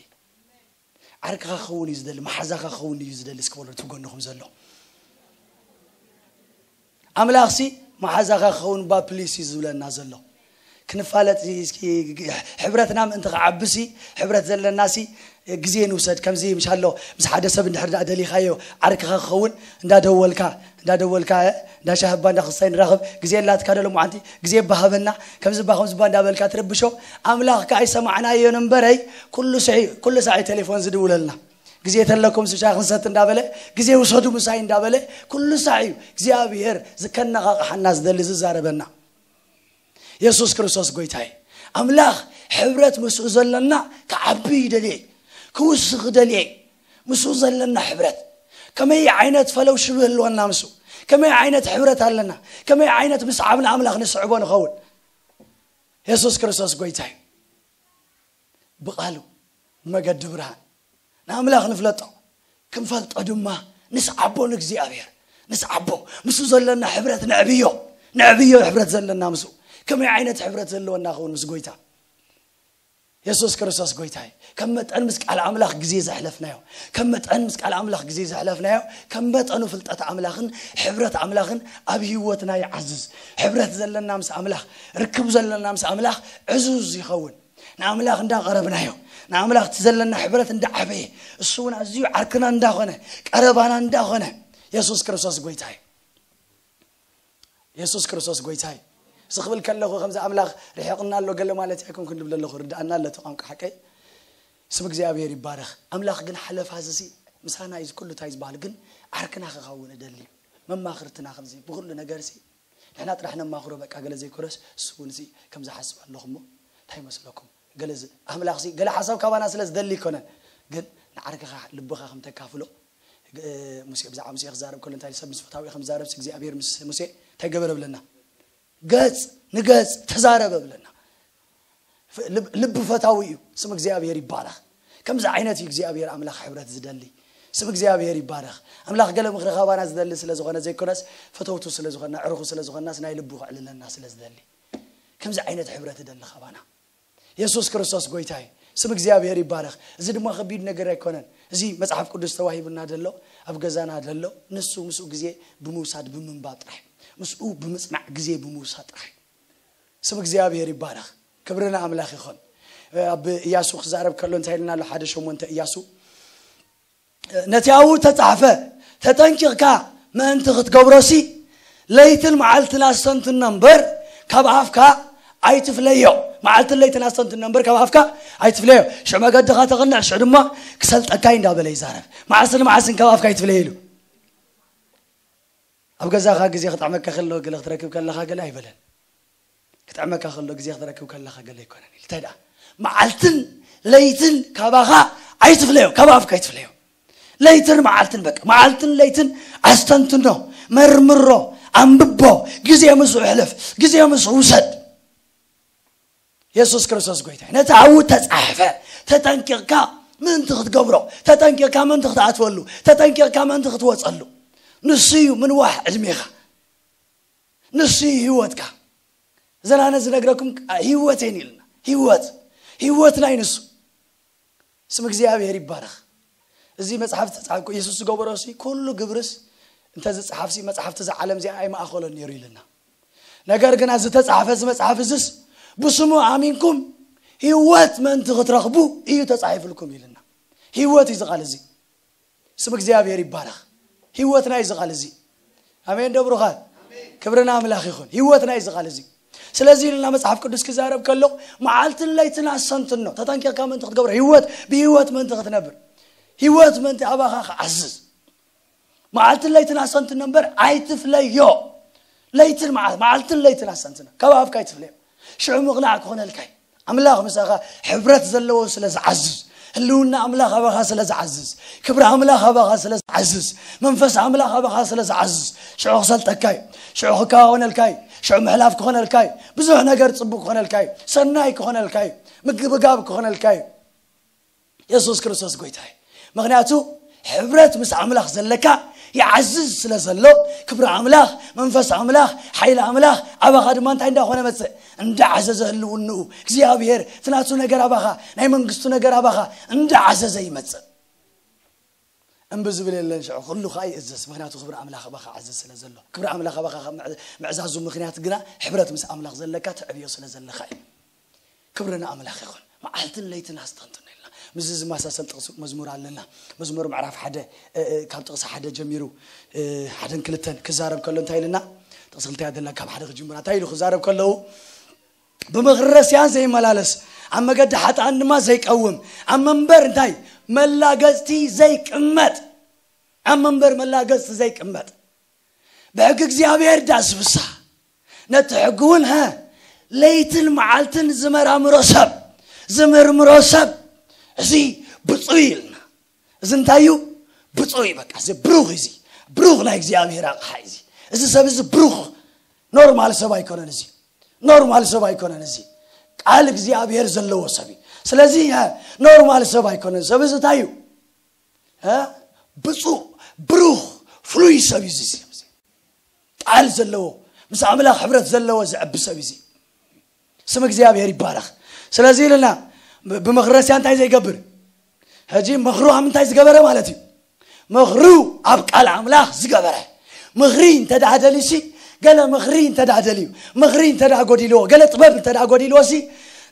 ዓርክኻ ክኸውን እዩ ዝደሊ፣ መሓዛኻ ክኸውን እዩ ዝደሊ። እስኪ በሉ እቲ ጎንኹም ዘሎ። ኣምላኽሲ መሓዛኻ ክኸውን ባ ፕሊስ እዩ ዝብለና ዘሎ። ክንፋለጥ እዚ እስኪ፣ ሕብረትና ምእንቲ ክዓብሲ፣ ሕብረት ዘለናሲ ግዜ ንውሰድ። ከምዚ ምሻሎ ምስ ሓደ ሰብ እንድሕር ደኣ ደሊኻዮ ዓርክኻ ክኸውን እንዳደወልካ፣ እንዳደወልካ፣ እ፣ እንዳ ሻሂ እባ እንዳ ክስታይ ንራኸብ፣ ግዜ ኣላትካ ዶ ሎማዓንቲ፣ ግዜ እባ ሃበና፣ ከምዚ እባ ከምዚ እባ እንዳበልካ ትርብሾ፣ ኣምላኽ ከኣ ኣይሰማዕናዮን እምበረይ፣ ኩሉ ሳዕ፣ ኩሉ ሳዕ እዩ ቴሌፎን ዝድውለልና። ግዜ ተለኩም ሻሂ ክንሰቲ እንዳበለ፣ ግዜ ውሰዱ ምሳይ እንዳበለ፣ ኩሉ ሳዕ እዩ እግዚኣብሔር ዝከነቓቕሓና ዝደሊ ዝዛረበና። የሱስ ክርስቶስ ጎይታ እዩ። ኣምላኽ ሕብረት ምስኡ ዘለና ክዓቢ ይደልየ እዩ፣ ክውስኽ ይደልየ እዩ። ምስኡ ዘለና ሕብረት ከመይ ዓይነት ፈለውሽብ ህልወና ምስኡ፣ ከመይ ዓይነት ሕብረት ኣለና፣ ከመይ ዓይነት ምስዓብ ንኣምላኽ ንስዕቦ ንኸውን። የሱስ ክርስቶስ ጎይታ እዩ። ብቓሉ መገዲ ብርሃን ንኣምላኽ ንፍለጦ፣ ክንፈልጦ ድማ ንስዓቦ ንእግዚኣብሔር፣ ንስዓቦ። ምስኡ ዘለና ሕብረት ነዕብዮ፣ ነዕብዮ። ሕብረት ዘለና ምስኡ ከመይ ዓይነት ሕብረት ዘለወና ኸውን ምስ ጎይታ? የሱስ ክርስቶስ ጎይታ እዩ። ከም መጠን ምስ ቃል ኣምላኽ ግዜ ዘሕለፍናዮ፣ ከም መጠን ምስ ቃል ኣምላኽ ግዜ ዘሕለፍናዮ፣ ከም መጠኑ ፍልጠት ኣምላኽን ሕብረት ኣምላኽን ኣብ ህይወትና ይዓዝዝ። ሕብረት ዘለና ምስ ኣምላኽ፣ ርክብ ዘለና ምስ ኣምላኽ ዕዙዝ ይኸውን። ንኣምላኽ እንዳቐረብናዮ፣ ንኣምላኽ እቲ ዘለና ሕብረት እንዳዓበየ፣ እሱ እውን ኣዝዩ ዓርክና እንዳኾነ፣ ቀረባና እንዳኾነ፣ የሱስ ክርስቶስ ጎይታ እዩ። የሱስ ክርስቶስ ጎይታ እዩ። እዚ ክብል ከለኹ ከምዚ ኣምላኽ ርሒቕና ኣሎ ገለ ማለት ኣይኮንኩን ዝብል ኣለኹ፣ ርድኣና ኣሎ እቲ ቋንቋ ሓቀይ። ስም እግዚኣብሔር ይባረኽ። ኣምላኽ ግን ሓለፋ እዚ ሲ ምሳና እዩ፣ እዚ ኩሉ እንታይ ዝበሃል ግን ዓርክና ክኸውን እደሊ እዩ። መማኽርትና ከምዚ ብኹሉ ነገር ሲ ንሕና ጥራሕ ነማኽሮ በቃ ገለ ዘይኮነስ እሱ እውን ሲ ከምዚ ሓስብ ኣለኹ እሞ እንታይ ይመስለኩም? ገለ ዝ- ኣምላኽ ሲ ገለ ሓሳብ ካባና ስለ ዝደሊ ኣይኮነን፣ ግን ንዓርክኻ ልብኻ ከም ተካፍሎ ግ- ሙሴ ብዛዕባ ሙሴ ክዛረብ ከሎ እንታይ ሰብ ምስ ፈታዊ ከም ዝዛረብ ሲ እግዚኣብሔር ምስ ሙሴ እንታይ ገበረ ብለና? ገጽ ንገጽ ተዛረበ ብለና። ፍ- ልብ- ልቢ ፈታዊ እዩ። ስም እግዚኣብሔር ይባረኽ። ከምዚ ዓይነት እዩ እግዚኣብሔር ኣምላኽ ሕብረት ዝደሊ። ስም እግዚኣብሔር ይባረኽ። ኣምላኽ ገለ ምኽሪ ካባና ዝደሊ ስለ ዝኾነ ዘይኮነስ፣ ፈተውቱ ስለ ዝኾንና፣ ዕሩኹ ስለ ዝኾንናስ ናይ ልቡ ከዕልለና ስለ ዝደሊ፣ ከምዚ ዓይነት ሕብረት ይደሊ ካባና። የሱስ ክርስቶስ ጎይታ እዩ። ስም እግዚኣብሔር ይባረኽ። እዚ ድማ ከቢድ ነገር ኣይኮነን። እዚ መጽሓፍ ቅዱስ ተዋሂቡና ዘሎ፣ ኣብ ገዛና ዘሎ፣ ንሱ ምስኡ ግዜ ብምውሳድ ብምንባብ ጥራሕ፣ ምስኡ ብምጽናዕ ግዜ ብምውሳድ ጥራሕ። ስም እግዚኣብሔር ይባረኽ። ክብሪ ንኣምላኽ ይኹን። ኣብ ኢያሱ ክዛረብ ከሎ እንታይ ኢልና ኣሎ? ሓደ ሸሞንተ ኢያሱ፣ ነቲ ኣብኡ ተጻሕፈ ተጠንቂቕካ ምእንቲ ክትገብሮሲ፣ ለይትን መዓልትን ኣስተንትኖ እምበር ካብ ኣፍካ ኣይትፍለዮ። መዓልትን ለይትን ኣስተንትኖ እምበር ካብ ኣፍካ ኣይትፍለዮ። ሽዑ መገድኻ ተቕንዕ፣ ሽዑ ድማ ክሰልጠካ እዩ እንዳበለ ይዛረብ። መዓልትን መዓልትን ካብ ኣፍካ ኣይትፍለዮ ኢሉ። ኣብ ገዛኻ ግዜ ክጥዕመካ ከሎ ገለ ክትረክብ ከለኻ ገለ ኣይበለን። ክጥዕመካ ከሎ ግዜ ክትረክብ ከለኻ ገለ ኣይኮነን ኢሉ። እንታይ ደኣ? መዓልትን ለይትን ካባኻ ኣይትፍለዮ፣ ካብ ኣፍካ ኣይትፍለዮ። ለይትን መዓልትን በቃ፣ መዓልትን ለይትን ኣስተንትኖ፣ መርምሮ፣ ኣንብቦ፣ ግዜ ምስኡ ሕለፍ፣ ግዜ ምስኡ ውሰድ። የሱስ ክርስቶስ ጎይታ እዩ። ነቲ ኣብኡ ተጻሕፈ ተጠንቂቕካ ምእንቲ ክትገብሮ፣ ተጠንቂቕካ ምእንቲ ክትኣትወሉ፣ ተጠንቂቕካ ምእንቲ ክትወጸሉ። ንሱ እዩ ምንዋሕ ዕድሜኻ፣ ንሱ እዩ ህይወትካ። እዘን ኣነ ዝነግረኩም ህይወት እየን ኢልና፣ ህይወት፣ ህይወት ናይ ንሱ። ስም እግዚኣብሔር ይባረኽ። እዚ መጽሓፍ ዝተጻሕፈ የሱስ ዝገበሮ ሲ ኩሉ ግብርስ እንተ ዝጸሓፍ ሲ መጽሓፍቲ እዛ ዓለም እዚኣ ኣይማእኸሎን ነይሩ ኢልና። ነገር ግን ዝተጻሕፈ እዚ መጽሓፍ እዝስ ብስሙ ኣሚንኩም ህይወት ምእንቲ ክትረኽቡ እዩ ተጻሒፍልኩም ኢልና። ህይወት እዩ እዚ ቃል እዚ። ስም እግዚኣብሔር ይባረኽ። ህይወት ናይ እዚ ቃል እዚ። ኣሜን ዶ ብሩኻት? ክብሪ ንኣምላኽ ይኹን። ህይወት ናይ እዚ ቃል እዚ። ስለዚ ኢልና መጽሓፍ ቅዱስ ክዛረብ ከሎ መዓልትን ለይትን ኣስተንትኖ፣ ተጠንቂቕካ ምእንቲ ክትገብሮ፣ ህይወት ብህይወት ምእንቲ ክትነብር፣ ህይወት ምእንቲ ኣባኻ ክዓዝዝ። መዓልትን ለይትን ኣስተንትኖ እምበር ኣይትፍለዮ። ለይትን መዓል- መዓልትን ለይትን ኣስተንትኖ፣ ካብ ኣፍካ ኣይትፍለዮ። ሽዑ ምቕናዕ ክኾነልካ እዩ። ኣምላኽ ምሳኻ ሕብረት ዘለዎ ስለ ዝዓዝዝ፣ ህልውና ኣምላኽ ኣባኻ ስለ ዝዓዝዝ፣ ክብሪ ኣምላኽ ኣባኻ ስለ ዝዓዝዝ፣ መንፈስ ኣምላኽ ኣባኻ ስለ ዝዓዝዝ፣ ሽዑ ክሰልጠካ እዩ። ሽዑ ክከዋወነልካ እዩ። ሽዑ ምሕላፍ ክኾነልካ እዩ። ብዙሕ ነገር ጽቡቕ ክኾነልካ እዩ። ሰናይ ክኾነልካ እዩ። ምግብጋብ ክኾነልካ እዩ። የሱስ ክርስቶስ ጎይታ እዩ። ምኽንያቱ ሕብረት ምስ ኣምላኽ ዘለካ ይዓዝዝ ስለ ዘሎ፣ ክብሪ ኣምላኽ፣ መንፈስ ኣምላኽ፣ ሓይሊ ኣምላኽ ኣባኻ ድማ እንታይ እንዳኾነ መጽእ? እንዳዓዘዘ ህልውንኡ እግዚኣብሔር እቲ ናቱ ነገር ኣባኻ፣ ናይ መንግስቱ ነገር ኣባኻ እንዳዓዘዘ ይመጽእ። እምቢ ዝብል የለን። ሽዑ ኩሉ ከዓ ይእዘዝ፣ ምኽንያቱ ክብሪ ኣምላኽ ኣባኻ ዓዝዝ ስለ ዘሎ። ክብሪ ኣምላኽ ኣባኻ ካብ ምዕ- ምዕዛዙ ምኽንያት ግና ሕብረት ምስ ኣምላኽ ዘለካ ትዕብዮ ስለ ዘለኻ እዩ። ክብሪ ንኣምላኽ ይኹን። መዓልትን ለይትን ኣስተንትኖ ኢልና ምስዚ ዝመሳሰል ጥቕሲ መዝሙር ኣለና። መዝሙር ምዕራፍ ሓደ፣ እ፣ እ፣ ካብ ጥቕሲ ሓደ ጀሚሩ፣ እ፣ ሓደን ክልተን ክዛረብ ከሎ እንታይ ኢልና? ጥቕሲ ክልተ እያ ዘለና፣ ካብ ሓደ ክጅምራ እንታይ ኢሉ ክዛረብ ከለዉ? ብምኽሪ ረሲኣን ዘይመላለስ፣ ኣብ መገዲ ሓጥኣን ድማ ዘይቀውም፣ ኣብ መንበር እንታይ? መላገጽቲ ዘይቅመጥ፣ ኣብ መንበር መላገጽቲ ዘይቅመጥ፣ ብሕጊ እግዚኣብሔር ዳ ዝፍሳ፣ ነቲ ሕጊ እውን፣ ሀ፣ ለይትን መዓልትን ዝመራምሮ ሰብ፣ ዝምርምሮ ሰብ፣ እዚ ብፁዕ እዩ ኢልና። እዚ እንታይ እዩ? ብፁዕ እዩ። በቃ፣ እዚ ብሩኽ እዩ። እዚ ብሩኽ ናይ እግዚኣብሔር ኣቕሓ እዩ። እዚ እዚ ሰብ እዚ ብሩኽ፣ ኖርማል ሰብ ኣይኮነን። እዚ ኖርማል ሰብ ኣይኮነን። እዚ ቃል እግዚኣብሔር ዘለዎ ሰብ እዩ። ስለዚ፣ ሀ፣ ኖርማል ሰብ ኣይኮነን። ሰብ እዚ እንታይ እዩ? እ? ብፁዕ፣ ብሩኽ፣ ፍሉይ ሰብ እዩ። እዚ ሰብ እዚ ቃል ዘለዎ፣ ምስ ኣምላኽ ሕብረት ዘለዎ ዝዕቢ ሰብ እዩ። እዚ ስም እግዚኣብሔር ይባረኽ። ስለዚ ኢልና ብ- ብምኽሪ ረሲያ እንታይ ዘይገብር? ሕጂ ምኽሩ ኣብ ምንታይ ዝገበረ ማለት እዩ? ምኽሩ ኣብ ቃል ኣምላኽ ዝገበረ። ምኽሪ እንተ ደኣ ደልዩሲ፣ ገለ ምኽሪ እንተ ደኣ ደልዩ፣ ምኽሪ እንተ ደኣ ጎዲልዎ፣ ገለ ጥበብ እንተ ደኣ ጎዲልዎሲ፣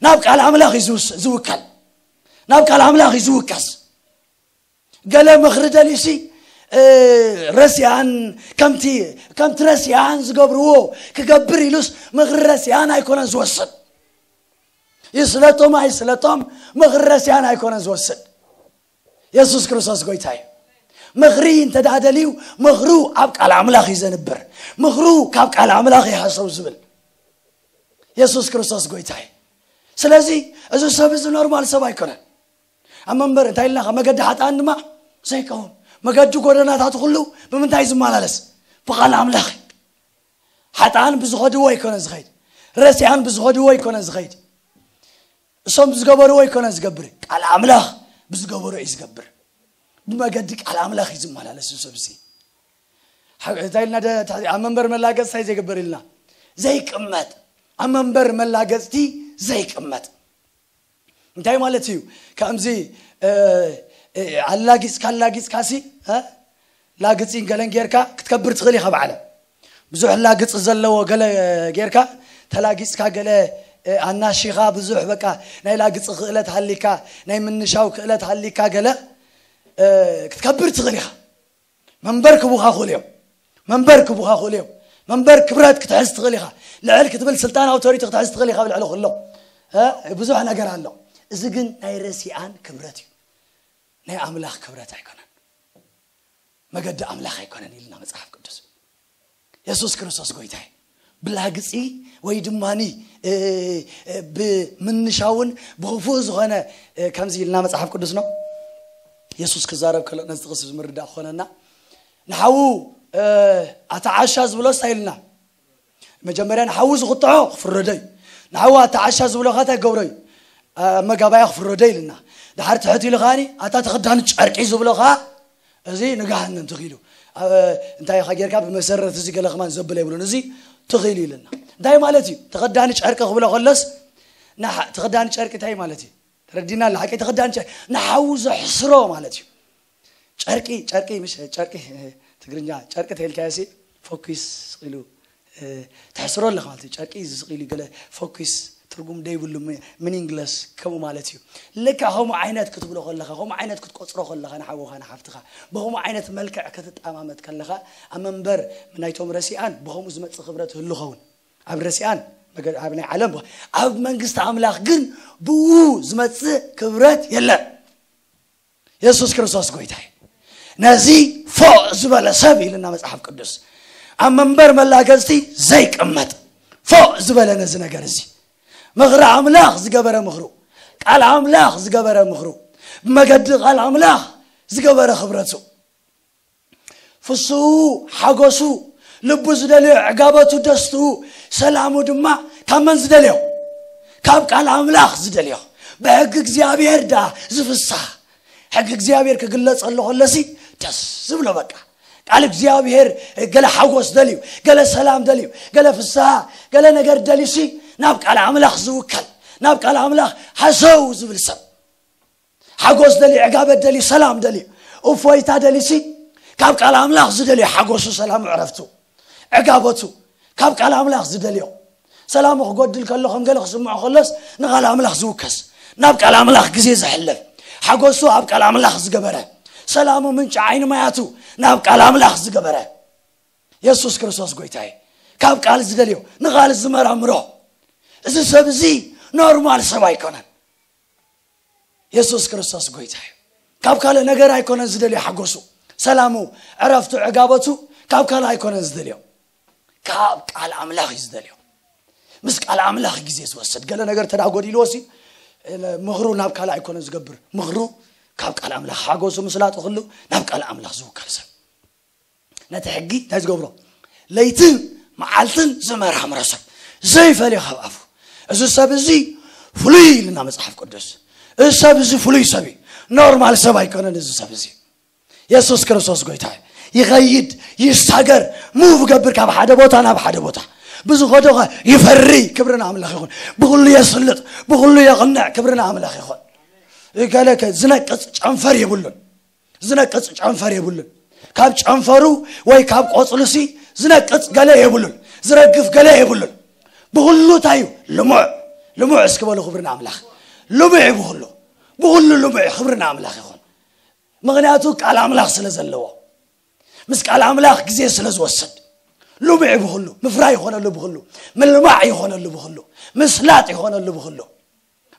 ናብ ቃል ኣምላኽ እዩ ዝውስ- ዝውከል። ናብ ቃል ኣምላኽ እዩ ዝውከስ። ገለ ምኽሪ ደልዩሲ ረሲኣን፣ ከምቲ ከምቲ ረሲኣን ዝገብርዎ ክገብር ኢሉስ ምኽሪ ረሲኣን ኣይኮነን ዝወስድ። ይስለቶም ኣይስለቶም ምኽሪ ረሲኣን ኣይኮነን ዝወስድ። የሱስ ክርስቶስ ጎይታ እዩ። ምኽሪ እንተ ደኣ ደልዩ፣ ምኽሩ ኣብ ቃል ኣምላኽ እዩ ዘንብር። ምኽሩ ካብ ቃል ኣምላኽ እዩ ሃሰው ዝብል። የሱስ ክርስቶስ ጎይታ እዩ። ስለዚ እዚ ሰብ እዚ ኖርማል ሰብ ኣይኮነን። ኣብ መንበር እንታይ ኢልና፣ ካብ መገዲ ሓጥኣን ድማ ዘይቀውም፣ መገዲ ጎደናታት ኩሉ ብምንታይ ዝመላለስ? ብቓል ኣምላኽ። ሓጥኣን ብዝኸድዎ ኣይኮነ ዝኸይድ፣ ረሲኣን ብዝኸድዎ ኣይኮነ ዝኸይድ፣ እሶም ብዝገበርዎ ኣይኮነ ዝገብር፣ ቃል ኣምላኽ ብዝገበሮ እዩ ዝገብር። ብመገዲ ቃል ኣምላኽ እዩ ዝመላለስ እዚ ሰብ እዚ። ሓ- እንታይ ኢልና ደ- ኣብ መንበር መላገጽ እንታይ ዘይገብር ኢልና? ዘይቅመጥ። ኣብ መንበር መላገጽቲ ዘይቅመጥ እንታይ ማለት እዩ? ከምዚ ኣላጊጽካ ኣላጊጽካሲ ላግጺን ገለን ጌርካ ክትከብር ትኽእል ኢኻ ብዓለም። ብዙሕ ላግጺ ዘለዎ ገለ ጌርካ ተላጊጽካ፣ ገለ ኣናሺኻ፣ ብዙሕ በቃ ናይ ላግጺ ክእለት ሃሊካ፣ ናይ ምንሻው ክእለት ሃሊካ፣ ገለ ክትከብር ትኽእል ኢኻ። መንበር ክቡኻ ክእሉ እዮም። መንበር ክቡኻ ክእሉ እዮም። መንበር ክብረት ክትሕዝ ትኽእል ኢኻ። ልዕል ክትብል ስልጣን ኣውቶሪቲ ክትሕዝ ትኽእል ኢኻ ኣብ ልዕሊ ኩሎም። ብዙሕ ነገር ኣሎ። እዚ ግን ናይ ረሲኣን ክብረት እዩ። ናይ ኣምላኽ ክብረት ኣይኮነን። መገዲ ኣምላኽ ኣይኮነን ኢልና መጽሓፍ ቅዱስ። የሱስ ክርስቶስ ጎይታ እዩ። ብላግጺ ወይ ድማኒ ብምንሻውን ብኽፉእ ዝኾነ ከምዚ ኢልና መጽሓፍ ቅዱስ ነው። የሱስ ክዛረብ ከሎ ነዚ ጥቕሲ ዝምርዳእ ክኾነና፣ ንሓዉ ኣታ ዓሻ ዝብሎ እንታይ ኢልና? መጀመርያ ንሓዉ ዝኽትዖ ክፍረዶ እዩ። ንሓዉ ኣታ ዓሻ ዝብሎ ኸ እንታይ ገብሮ እዩ? ኣብ መጋባያ ክፍረዶ ኢልና። ድሓር ትሕት ኢሉ ኸኣኒ ኣታ ተኸዳኒ ጨርቂ ዝብሎ ኸኣ እዚ ንገሃነም ትኺሉ። እንታይ ኢኻ ጌርካ ብመሰረት እዚ ገለ ከማን ዘብል የብሉን፣ እዚ ትኺሉ ኢልና። እንታይ ማለት እዩ? ተኸዳኒ ጨርቂ ክብሎ ከሎስ ንሓ- ተኸዳኒ ጨርቂ እንታይ ማለት እዩ? ተረዲና ኣለ ሓቂ ተኸዳኒ ጨርቂ ንሓዉ ዘሕስሮ ማለት እዩ። ጨርቂ ጨርቂ ምሽ ጨርቂ ትግርኛ ጨርቂ ተልካያሲ ፎኪስ ኢሉ ተሕስሮ ኣለኻ ማለት እዩ። ጨርቂ ዝስቕ ኢሉ ገለ ፎኪስ ትርጉም ደይብሉ ሚኒንግለስ ከምኡ ማለት እዩ። ልካ ከምኡ ዓይነት ክትብሎ ከለኻ፣ ከምኡ ዓይነት ክትቆፅሮ ከለኻ ንሓውኻ ንሓፍትኻ ብከምኡ ዓይነት መልክዕ ክትጠማመት ከለኻ ኣብ መንበር ናይቶም ረሲኣን ብከምኡ ዝመፅእ ክብረት ህሉ ኸውን ኣብ ረሲኣን ኣብ ናይ ዓለም ኣብ መንግስቲ ኣምላኽ ግን ብኡ ዝመፅእ ክብረት የለን። የሱስ ክርስቶስ ጎይታ እዩ። ነዚ ፎእ ዝበለ ሰብ ኢልና መጽሓፍ ቅዱስ ኣብ መንበር መላገጽቲ ዘይቅመጥ ፎእ ዝበለ ነዚ ነገር እዚ ምኽሪ ኣምላኽ ዝገበረ ምኽሩ ቃል ኣምላኽ ዝገበረ ምኽሩ ብመገዲ ቃል ኣምላኽ ዝገበረ ክብረቱ ፍስኡ ሓጎሱ ልቡ ዝደልዮ ዕጋበቱ ደስትኡ ሰላሙ ድማ ካብ መን ዝደልዮ ካብ ቃል ኣምላኽ ዝደልዮ ብሕጊ እግዚኣብሔር ደኣ ዝፍሳህ ሕጊ እግዚኣብሔር ክግለጸሉ ከሎሲ ደስ ዝብሎ በቃ ቃል እግዚኣብሔር ገለ ሓጎስ ደልዩ ገለ ሰላም ደልዩ ገለ ፍስሃ ገለ ነገር ደልዩሲ ናብ ቃል ኣምላኽ ዝውከል ናብ ቃል ኣምላኽ ሃሰው ዝብል ሰብ ሓጎስ ደልዩ ዕጋበት ደልዩ ሰላም ደልዩ እፎይታ ደልዩሲ ካብ ቃል ኣምላኽ ዝደልዩ ሓጎሱ ሰላሙ ዕረፍቱ ዕጋበቱ ካብ ቃል ኣምላኽ ዝደልዮ ሰላሙ ክጎድል ከሎ ከም ገለ ክስምዖ ከሎስ ንቓል ኣምላኽ ዝውከስ ናብ ቃል ኣምላኽ ግዜ ዘሕልፍ ሓጎሱ ኣብ ቃል ኣምላኽ ዝገበረ ሰላሙ ምንጪ ዓይኒ ማያቱ ናብ ቃል ኣምላኽ ዝገበረ የሱስ ክርስቶስ ጎይታ እዩ ካብ ቃል ዝደልዮ ንቓል ዝመራምሮ እዚ ሰብ እዚ ኖርማል ሰብ ኣይኮነን የሱስ ክርስቶስ ጎይታ እዩ ካብ ካልእ ነገር ኣይኮነን ዝደልዮ ሓጎሱ ሰላሙ ዕረፍቱ ዕጋበቱ ካብ ካልእ ኣይኮነን ዝደልዮ ካብ ቃል ኣምላኽ እዩ ዝደልዮ ምስ ቃል ኣምላኽ ግዜ ዝወስድ ገለ ነገር ተዳ ጎዲልዎ ሲ ምኽሩ ናብ ካልእ ኣይኮነ ዝገብር ምኽሩ ካብ ቃል ኣምላኽ ሓጎሱ ምስላጡ ኩሉ ናብ ቃል ኣምላኽ ዝውከል ሰብ ነቲ ሕጊ እንታይ ዝገብሮ ለይትን መዓልትን ዝመራምሮ ሰብ ዘይፈልዮ ካብ ኣፉ እዚ ሰብ እዚ ፍሉይ ኢልና መፅሓፍ ቅዱስ እዚ ሰብ እዚ ፍሉይ ሰብ እዩ ኖርማል ሰብ ኣይኮነን እዚ ሰብ እዚ የሱስ ክርስቶስ ጎይታ እዩ ይኸይድ ይሳገር ሙቭ ገብር ካብ ሓደ ቦታ ናብ ሓደ ቦታ ብዝኸዶ ይፈሪ ክብሪ ንኣምላኽ ይኹን ብኩሉ የስልጥ ብኩሉ የቕንዕ ክብሪ ንኣምላኽ ይኹን ገለ ዝነቅፅ ጨንፈር የብሉን ዝነቅፅ ጨንፈር የብሉን ካብ ጨንፈሩ ወይ ካብ ቆፅሉሲ ዝነቅፅ ገለ የብሉን ዝረግፍ ገለ የብሉን ብኩሉ እንታይ እዩ ልሙዕ ልሙዕ እስኪ በሉ። ክብሪ ንኣምላኽ። ልሙዕ እዩ ብኹሉ፣ ብኹሉ ልሙዕ እዩ። ክብሪ ንኣምላኽ ይኹን። ምኽንያቱ ቃል ኣምላኽ ስለ ዘለዎ፣ ምስ ቃል ኣምላኽ ግዜ ስለ ዝወስድ፣ ልሙዕ እዩ ብኹሉ። ምፍራይ ይኾነሉ ብኹሉ፣ ምልማዕ ይኾነሉ ብኹሉ፣ ምስላጥ ይኾነሉ ብኹሉ።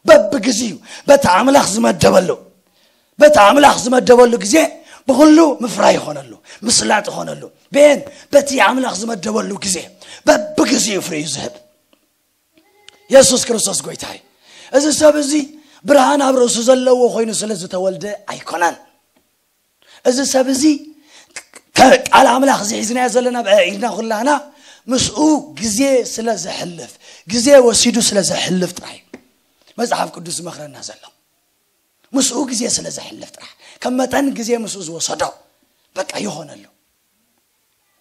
በብግዚኡ በቲ ኣምላኽ ዝመደበሉ፣ በቲ ኣምላኽ ዝመደበሉ ግዜ ብኹሉ ምፍራይ ይኾነሉ፣ ምስላጥ ይኾነሉ። ቤን በቲ ኣምላኽ ዝመደበሉ ግዜ በብግዚኡ ፍሬ እዩ ዝህብ። የሱስ ክርስቶስ ጎይታ እዩ። እዚ ሰብ እዚ ብርሃን ኣብ ርእሱ ዘለዎ ኮይኑ ስለ ዝተወልደ ኣይኮነን። እዚ ሰብ እዚ ከ-፣ ቃል ኣምላኽ እዚ ሒዝናዮ ዘለና ብኢድና ኩላና ምስኡ ግዜ ስለ ዘሕልፍ፣ ግዜ ወሲዱ ስለ ዘሕልፍ ጥራይ እዩ መጽሓፍ ቅዱስ ዝመኽረና ዘሎ። ምስኡ ግዜ ስለ ዘሕልፍ ጥራሕ፣ ከም መጠን ግዜ ምስኡ ዝወሰዶ በቃ ይኾነሉ።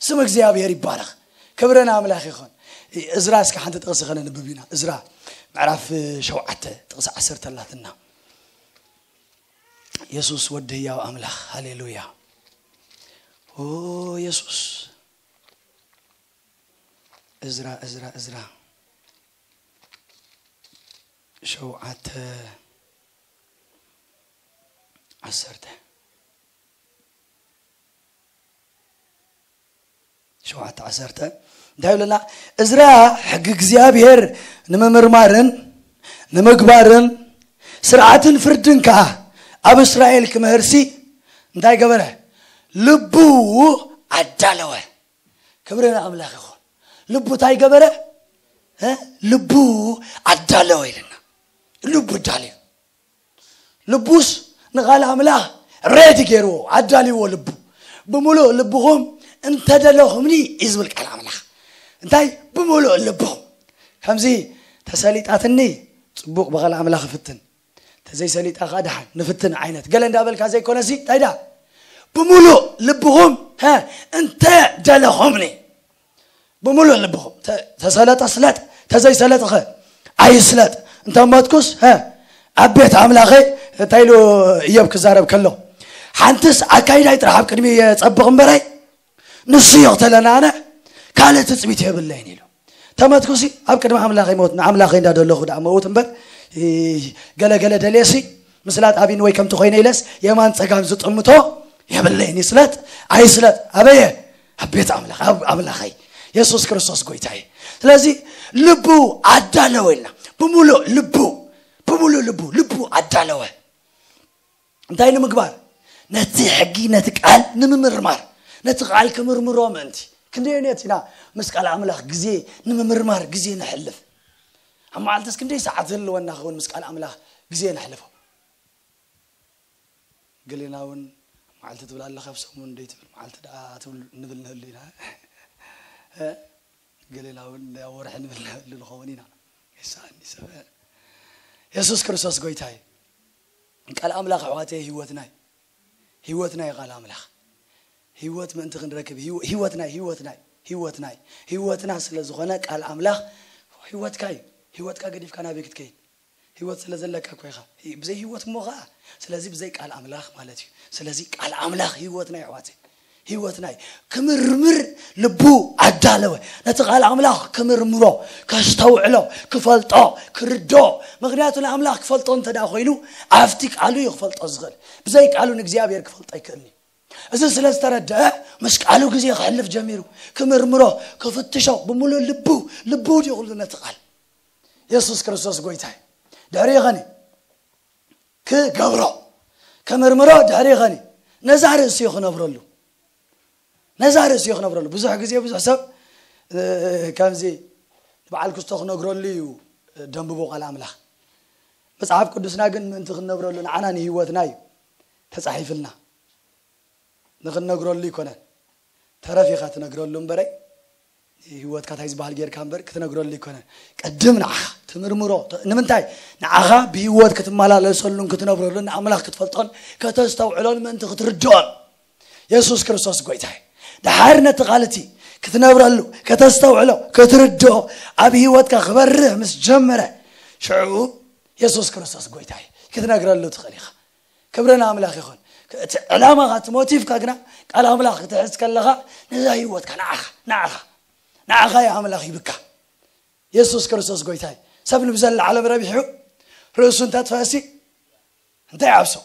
ስም እግዚኣብሔር ይባረኽ። ክብሪ ንኣምላኽ ይኹን። እዝራ እስከ ሓንቲ ጥቕሲ ከነንብብ ኢና። እዝራ ምዕራፍ ሸውዓተ ጥቕሲ ዓሰርተ ኣላትና። የሱስ ወዲ ህያው ኣምላኽ። ሃሌሉያ። ኦ የሱስ። እዝራ፣ እዝራ፣ እዝራ። ሸውዓተ ዓሰርተ። ሸውዓተ ዓሰርተ እንታይ ይብለና? እዝራ ሕጊ እግዚኣብሔር ንምምርማርን ንምግባርን ስርዓትን ፍርድን ከኣ ኣብ እስራኤል ክምህርሲ እንታይ ገበረ? ልቡ ኣዳለወ። ክብሪ ንኣምላኽ ይኹን። ልቡ እንታይ ገበረ? እ? ልቡ ኣዳለወ ኢልና። ልቡ ኣዳለወ። ልቡስ ንቓል ኣምላኽ ሬዲ ገይርዎ፣ ኣዳልይዎ ልቡ። ብምሉእ ልብኹም እንተደለኹምኒ እዩ ዝብል ቃል ኣምላኽ። እንታይ? ብምሉእ ልብኹም። ከምዚ ተሰሊጣትኒ፣ ጽቡቕ ብቓል ኣምላኽ እፍትን። ተዘይሰሊጣ ኸዓ ደሓን ንፍትን ዓይነት። ገለ እንዳበልካ ዘይኮነሲ፣ እንታይ ዳ? ብምሉእ ልብኹም፣ ሀ፣ እንተ ደለኹምኒ። ብምሉእ ልብኹም። ተ-፣ ተሰለጠ ስለጥ፣ ተዘይሰለጥኸ ኣይስለጥ። እንተ ሞትኩስ፣ ሀ፣ ኣብ ቤት ኣምላኸ፣ እንታይ ኢሉ እዮብ ክዛረብ ከሎ? ሓንትስ ኣካይዳይ ጥራሕ ኣብ ቅድሚ የጸብቕ እምበረይ፣ ንሱ ይቕተለኒ ኣነ ካልእ ትጽቢት የብለይን ኢሉ። ተመትኩሲ ኣብ ቅድሚ ኣምላኸይ ሞት ንኣምላኸይ እንዳደለኹ ደኣ መውት እምበር፣ እ፣ ገለ ገለ ደልየሲ ምስላጥ ኣቢን ወይ ከምቲ ኮይነ ኢለስ የማን ጸጋም ዝጥምቶ የብለይን። ይስለጥ ኣይስለጥ ኣበየ ኣብ ቤት ኣምላኽ፣ ኣብ ኣምላኸይ የሱስ ክርስቶስ ጎይታዬ። ስለዚ ልቡ ኣዳለወ ኢልና። ብምሉእ ልቡ፣ ብምሉእ ልቡ፣ ልቡ ኣዳለወ። እንታይ ንምግባር? ነቲ ሕጊ፣ ነቲ ቃል ንምምርማር፣ ነቲ ቃል ክምርምሮ ምእንቲ። ክንደየነት ኢና ምስ ቃል ኣምላኽ ግዜ ንምምርማር ግዜ ነሕልፍ? ኣብ መዓልትስ ክንደይ ሰዓት ዝህልወና ክኸውን ምስ ቃል ኣምላኽ ግዜ ነሕልፎ? ገሌና እውን መዓልቲ ትብል ኣለኻ፣ ኣብ ሰሙን ደይ ትብል መዓልቲ ደኣ ትብል ንብል ንህሉ ኢና። እ? ገሌና እውን ኣብ ወርሒ ንብል ንህሉ ንኸውን ኢና። ይስኣኒ ሰብ። የሱስ ክርስቶስ ጎይታ እዩ። ቃል ኣምላኽ ኣሕዋተይ ህይወትና እዩ። ህይወትና እዩ ቃል ኣምላኽ። ህይወት ምእንቲ ክንረክብ ህይወ-፣ ህይወትና እዩ፣ ህይወትና እዩ፣ ህይወትና እዩ። ህይወትና ስለ ዝኾነ ቃል ኣምላኽ ህይወትካ እዩ። ህይወትካ ገዲፍካ ናበይ ክትከይድ? ህይወት ስለ ዘለካ እኮ ኢኻ። ህ-፣ ብዘይ ህይወት እሞ ኸዓ፣ ስለዚ ብዘይ ቃል ኣምላኽ ማለት እዩ። ስለዚ ቃል ኣምላኽ ህይወትና እዩ ኣሕዋተይ። ህይወትና እዩ። ክምርምር ልቡ ኣዳለወ። ነቲ ቃል ኣምላኽ ክምርምሮ፣ ከስተውዕሎ፣ ክፈልጦ፣ ክርድኦ። ምኽንያቱ ንኣምላኽ ክፈልጦ እንተ ደኣ ኮይኑ፣ ኣብቲ ቃሉ እዩ ክፈልጦ ዝኽእል። ብዘይ ቃሉ ንእግዚኣብሔር ክፈልጦ ኣይክእልን እዩ። እዚ ስለ ዝተረድአ፣ ምስ ቃሉ ግዜ ክሕልፍ ጀሚሩ። ክምርምሮ፣ ክፍትሾ፣ ብምሉእ ልቡ፣ ልቡ ድዩ ኩሉ ነቲ ቃል? የሱስ ክርስቶስ ጎይታ እዩ። ድሕሪኡ ኸኒ ክገብሮ፣ ክምርምሮ፣ ድሕሪኡ ኸኒ ነዛ ርእሲ እዩ ክነብረሉ። ነዛ ርእሲ እዩ ክነብረሉ። ብዙሕ ግዜ ብዙሕ ሰብ፣ እ፣ ከምዚ ንበዓል ክስቶ ክነግረሉ እዩ ደንብቦ ቃል ኣምላኽ። መጽሓፍ ቅዱስና ግን ምእንቲ ክንነብረሉ ንዓና ንህይወትና እዩ ተጻሒፍልና። ንኽንነግረሉ ይኮነን። ተረፍ ኢኻ ትነግረሉ እምበረይ፣ ህይወትካ እንታይ ዝበሃል ጌርካ እምበር ክትነግረሉ ይኮነን። ቅድም ንዓኻ ትምርምሮ። ተ-፣ ንምንታይ? ንዓኻ ብህይወት ክትመላለሰሉን ክትነብረሉን ንኣምላኽ ክትፈልጦን ከተስተውዕሎን ምእንቲ ክትርድኦን። የሱስ ክርስቶስ ጎይታ እዩ። ደሓር ነቲ ቃል እቲ ክትነብረሉ፣ ከተስተውዕሎ፣ ክትርድኦ፣ ኣብ ህይወትካ ክበርህ ምስ ጀመረ፣ ሽዑ የሱስ ክርስቶስ ጎይታ እዩ። ክትነግረሉ ትኽእል ኢኻ። ክብሪ ንኣምላኽ ይኹን። እቲ ዕላማኻ፣ እቲ ሞቲቭካ ግና ቃል ኣምላኽ ክትሕዝ ከለኻ፣ ነዛ ህይወትካ ንዓኻ፣ ንዓኻ፣ ንዓኻ እዩ ኣምላኽ ሂብካ። የሱስ ክርስቶስ ጎይታ እዩ። ሰብ ንብዘላ ዓለም ረቢሑ ርእሱ እንተጥፈእሲ እንታይ ይዓብሶ?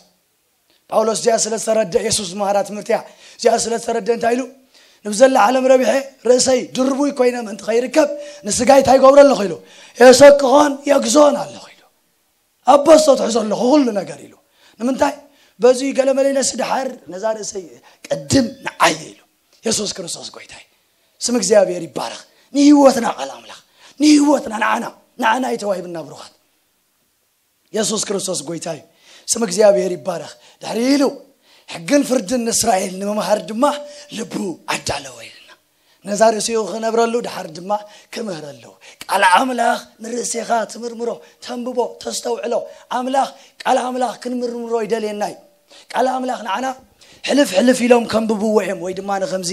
ጳውሎስ እዚኣ ስለ ዝተረደ፣ የሱስ ዝመሃራ ትምህርቲ እያ። እዚኣ ስለ ዝተረደ እንታይ ኢሉ? ንብዘላ ዓለም ረቢሐ ርእሰይ ድርቡይ ኮይነ ምእንቲ ከይርከብ ንስጋይ እንታይ ይገብሮ ኣለኹ ኢሉ? የሰቅኾን የግዞን ኣለኹ ኢሉ። ኣብ በስቶ ትሕዞ ኣለኹ ኩሉ ነገር ኢሉ። ንምንታይ? በዚ ገለ መለ ኢለሲ ደሓር ነዛ ርእሰይ ቀድም ንዓየ ኢሉ። የሱስ ክርስቶስ ጎይታይ፣ ስም እግዚኣብሔር ይባረኽ። ንህይወትና ቃል ኣምላኽ፣ ንህይወትና ንዓና፣ ንዓና እዩ ተዋሂብና ብሩኻት። የሱስ ክርስቶስ ጎይታ እዩ። ስም እግዚኣብሔር ይባረኽ። ድሕሪ ኢሉ ሕግን ፍርድን ንእስራኤል ንምምሃር ድማ ልቡ ኣዳለወ ኢልና። ነዛ ርእሲኡ ክነብረሉ ድሓር ድማ ክምህረሉ። ቃል ኣምላኽ ንርእሴኻ ትምርምሮ፣ ተንብቦ፣ ተስተውዕሎ። ኣምላኽ፣ ቃል ኣምላኽ ክንምርምሮ ይደልየና እዩ። ቃል ኣምላኽ ንዓና ሕልፍ ሕልፍ ኢሎም ከንብብዎ እዮም፣ ወይ ድማ ንኸምዚ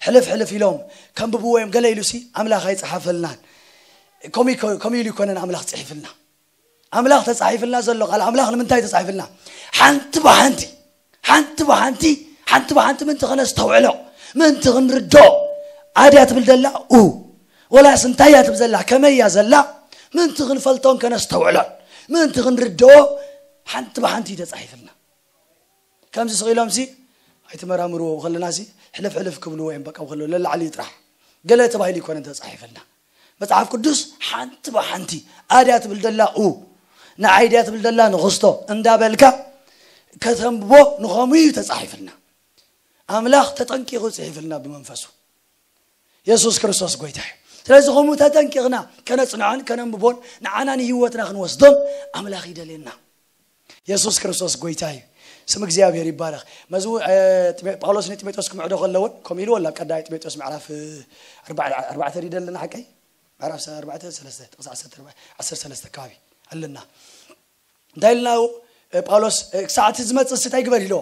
ሕልፍ ሕልፍ ኢሎም ከንብብዎ እዮም ገለ ኢሉሲ ኣምላኽ ኣይጸሓፈልናን። ከምኡ ይኮ-፣ ከምኡ ኢሉ ይኮነን ኣምላኽ ጽሒፍልና። ኣምላኽ ተጻሒፍልና ዘሎ ቃል ኣምላኽ ንምንታይ ተጻሒፍልና? ሓንቲ ብሓንቲ፣ ሓንቲ ብሓንቲ፣ ሓንቲ ብሓንቲ ምእንቲ ከነስተውዕሎ፣ ምእንቲ ክንርድኦ። ኣድያ ትብል ዘላ ኡ፣ ወላስ እንታይ እያ ትብል ዘላ፣ ከመይ እያ ዘላ፣ ምእንቲ ክንፈልጦን ከነስተውዕሎን፣ ምእንቲ ክንርድኦ ሓንቲ ብሓንቲ እዩ ተጻሒፍልና። ከምዚ ስቕ ኢሎምሲ ኣይትመራምርዎ ከለናሲ ሕልፍ ሕልፍ ክብልዎ እዮም። በቃ ከሎ ለላዕሊ ጥራሕ ገለ ተባሂሉ ይኮነን ተጻሒፍልና። መጽሓፍ ቅዱስ ሓንቲ ብሓንቲ ኣድያ ትብል ዘላ ኡ፣ ንዓይ ድያ ትብል ዘላ ንኽስቶ እንዳበልካ ከተንብቦ ንኸምኡ እዩ ተጻሒፍልና። ኣምላኽ ተጠንቂቑ ጽሒፍልና ብመንፈሱ። የሱስ ክርስቶስ ጎይታ እዩ። ስለዚ ከምኡ ተጠንቂቕና ከነጽንዖን ከነንብቦን ንዓና ንህይወትና ክንወስዶን ኣምላኽ ይደልየና። የሱስ ክርስቶስ ጎይታ እዩ። ስም እግዚኣብሔር ይባረኽ። መዝሙ-፣ እ፣ ጢሞ-፣ ጳውሎስ ንጢሞቴዎስ ክምዕዶ ከለውን ከምኡ ኢልዎ ኣሎ። ኣብ ቀዳማይ ጢሞቴዎስ ምዕራፍ፣ እ፣ ኣርባዕ-፣ ኣርባዕተ ሪደልና ሓቀይ? ምዕራፍ ኣርባዕተ፣ ሰለስተ፣ ጥቕሲ ዓሰርተ ኣርባዕተ፣ ዓሰርተ ሰለስተ ከባቢ ኣለና። እንታይ ኢልና? እ፣ ጳውሎስ፣ እ፣ ክሳዕ እቲ ዝመጽእ እስቲ እንታይ ግበር ኢልዎ?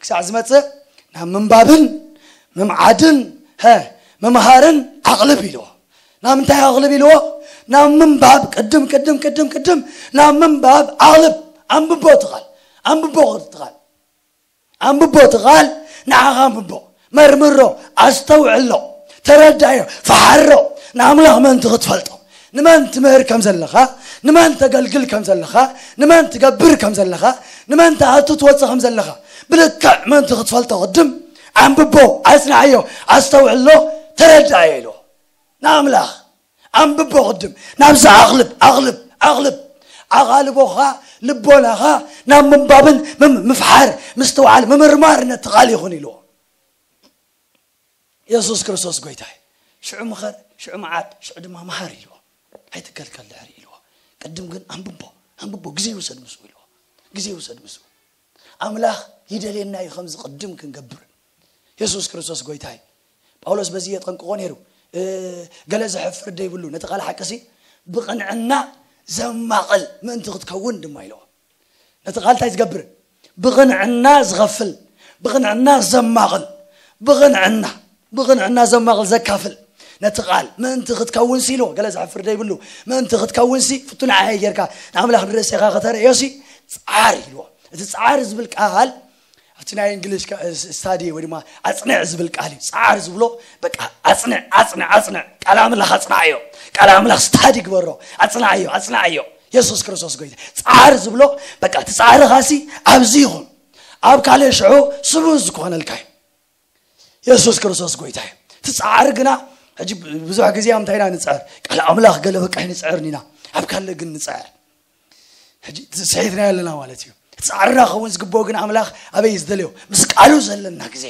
ክሳዕ ዝመጽእ ናብ ምንባብን ምምዓድን፣ ሀ፣ ምምሃርን ኣቕልብ ኢልዎ። ናብ ምንታይ ኣቕልብ ኢልዎ? ናብ ምንባብ። ቅድም፣ ቅድም፣ ቅድም፣ ቅድም ናብ ምንባብ ኣቕልብ። ኣንብቦ እቲ ቃል፣ ኣንብቦ እቲ ቃል፣ ኣንብቦ እቲ ቃል፣ ንዓኻ ኣንብቦ፣ መርምሮ፣ ኣስተውዕሎ፣ ተረዳዮ፣ ፈሓሮ። ንኣምላኽ ምእንቲ ክትፈልጦ፣ ንመን ትምህር ከም ዘለኻ፣ ንመን ተገልግል ከም ዘለኻ፣ ንመን ትገብር ከም ዘለኻ፣ ንመን ትኣቱ ትወጽእ ከም ዘለኻ ብልክዕ ምእንቲ ክትፈልጦ ቅድም ኣንብቦ፣ ኣጽንዓዮ፣ ኣስተውዕሎ፣ ተረዳዮ ኢልዎ። ንኣምላኽ ኣንብቦ ቅድም፣ ናብዚ ኣቕልብ፣ ኣቕልብ፣ ኣቕልብ። ኣቓልቦኻ፣ ልቦናኻ ናብ ምንባብን ምም-፣ ምፍሓር፣ ምስትውዓል፣ ምምርማር ነቲ ቃል ይኹን ኢልዎ። የሱስ ክርስቶስ ጎይታ እዩ። ሽዑ ምኸር፣ ሽዑ መዓድ፣ ሽዑ ድማ መሃር ኢልዎ። ኣይትከልከል ድሕሪ ኢልዎ። ቅድም ግን ኣንብቦ፣ ኣንብቦ፣ ግዜ ይውሰድ ምስኡ ኢልዎ። ግዜ ይውሰድ ምስኡ። ኣምላኽ ይደልየና እዩ ከምዚ ቅድም ክንገብር። የሱስ ክርስቶስ ጎይታ እዩ። ጳውሎስ በዚ የጠንቅቖ ነይሩ። እ፣ ገለ ዘሕፍር ደይብሉ፣ ነቲ ቃል ሓቅሲ ብቕንዕና ዘማቕል ምእንቲ ክትከውን ድማ ኢልዎ። ነቲ ቃል እንታይ ዝገብር? ብቕንዕና ዝኸፍል፣ ብቕንዕና ዘማቕል፣ ብቕንዕና፣ ብቕንዕና ዘማቕል ዘካፍል። ነቲ ቃል ምእንቲ ክትከውንሲ ኢልዎ፣ ገለ ዘሕፍር ደይብሉ፣ ምእንቲ ክትከውንሲ ፍቱን ዓያይ ጌርካ ንኣምላኽ ንርእሴኻ ከተርእዮሲ ጻዓር ኢልዎ። እቲ ጻዓር ዝብል ቃል ኣብቲ ናይ እንግሊሽ ካ-፣ ስታዲ ወይ ድማ ኣጽንዕ ዝብል ቃል እዩ። ጻዓር ዝብሎ በቃ ኣጽንዕ፣ ኣጽንዕ፣ ኣጽንዕ። ቃል ኣምላኽ ኣጽንዓዮ። ቃል ኣምላኽ ስታዲ ግበሮ። ኣጽንዓዮ፣ ኣጽንዓዮ። የሱስ ክርስቶስ ጎይታ። ጻዓር ዝብሎ በቃ እቲ ጻዕርኻሲ ኣብዚ ይኹን። ኣብ ካልእ ሽዑ ስሙዝ ዝኾነልካ እዩ። የሱስ ክርስቶስ ጎይታ እዩ። እቲ ጻዕር ግና ሕጂ ብዙሕ ግዜ ኣብ እንታይ ኢና ንጽዕር? ቃል ኣምላኽ ገለ በቃ ኣይንጽዕርን ኢና። ኣብ ካልእ ግን ንጽዕር። ሕጂ ስሒትና ኣለና ማለት እዩ። እቲ ጻዕርና ክኸውን ዝግብኦ ግን ኣምላኽ ኣበይ እዩ ዝደልዮ? ምስ ቃሉ ዘለና ግዜ።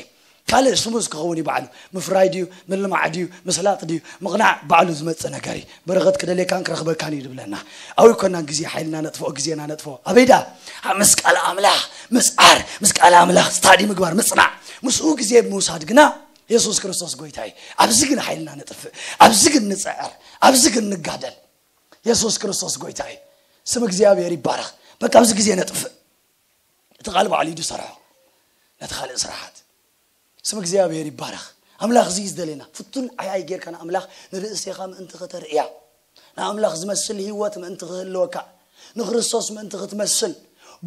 ካልእ ስሙዝ ክኸውን እዩ ባዕሉ። ምፍራይ ድዩ? ምልማዕ ድዩ? ምስላጥ ድዩ? ምቕናዕ ባዕሉ ዝመጽእ ነገር እዩ። በረኸት ክደልየካን ክረኽበካን እዩ ዝብለና። ኣብኡ ኣይኮናን ግዜ ሓይልና ነጥፍኦ፣ ግዜና ነጥፍኦ። ኣበይ ደኣ? ኣብ ምስ ቃል ኣምላኽ ምጽዓር፣ ምስ ቃል ኣምላኽ ስታዲ ምግባር፣ ምጽናዕ። ምስኡ ግዜ ብምውሳድ ግና የሱስ ክርስቶስ ጎይታ እዩ። ኣብዚ ግን ሓይልና ነጥፍእ፣ ኣብዚ ግን ንጽዕር፣ ኣብዚ ግን ንጋደል። የሱስ ክርስቶስ ጎይታ እዩ። ስም እግዚኣብሔር ይባረኽ። በቃ ኣብዚ ግዜ ነጥፍእ። እቲ ቃል ባዕሉ እዩ ዝሰርሖ ነቲ ካልእ ስራሓት። ስም እግዚኣብሔር ይባረኽ። ኣምላኽ እዚ እዩ ዝደልየና። ፍቱን ዓያይ ጌርካ ንኣምላኽ ንርእሴኻ ምእንቲ ከተርእያ፣ ንኣምላኽ ዝመስል ህይወት ምእንቲ ክህልወካ፣ ንክርስቶስ ምእንቲ ክትመስል፣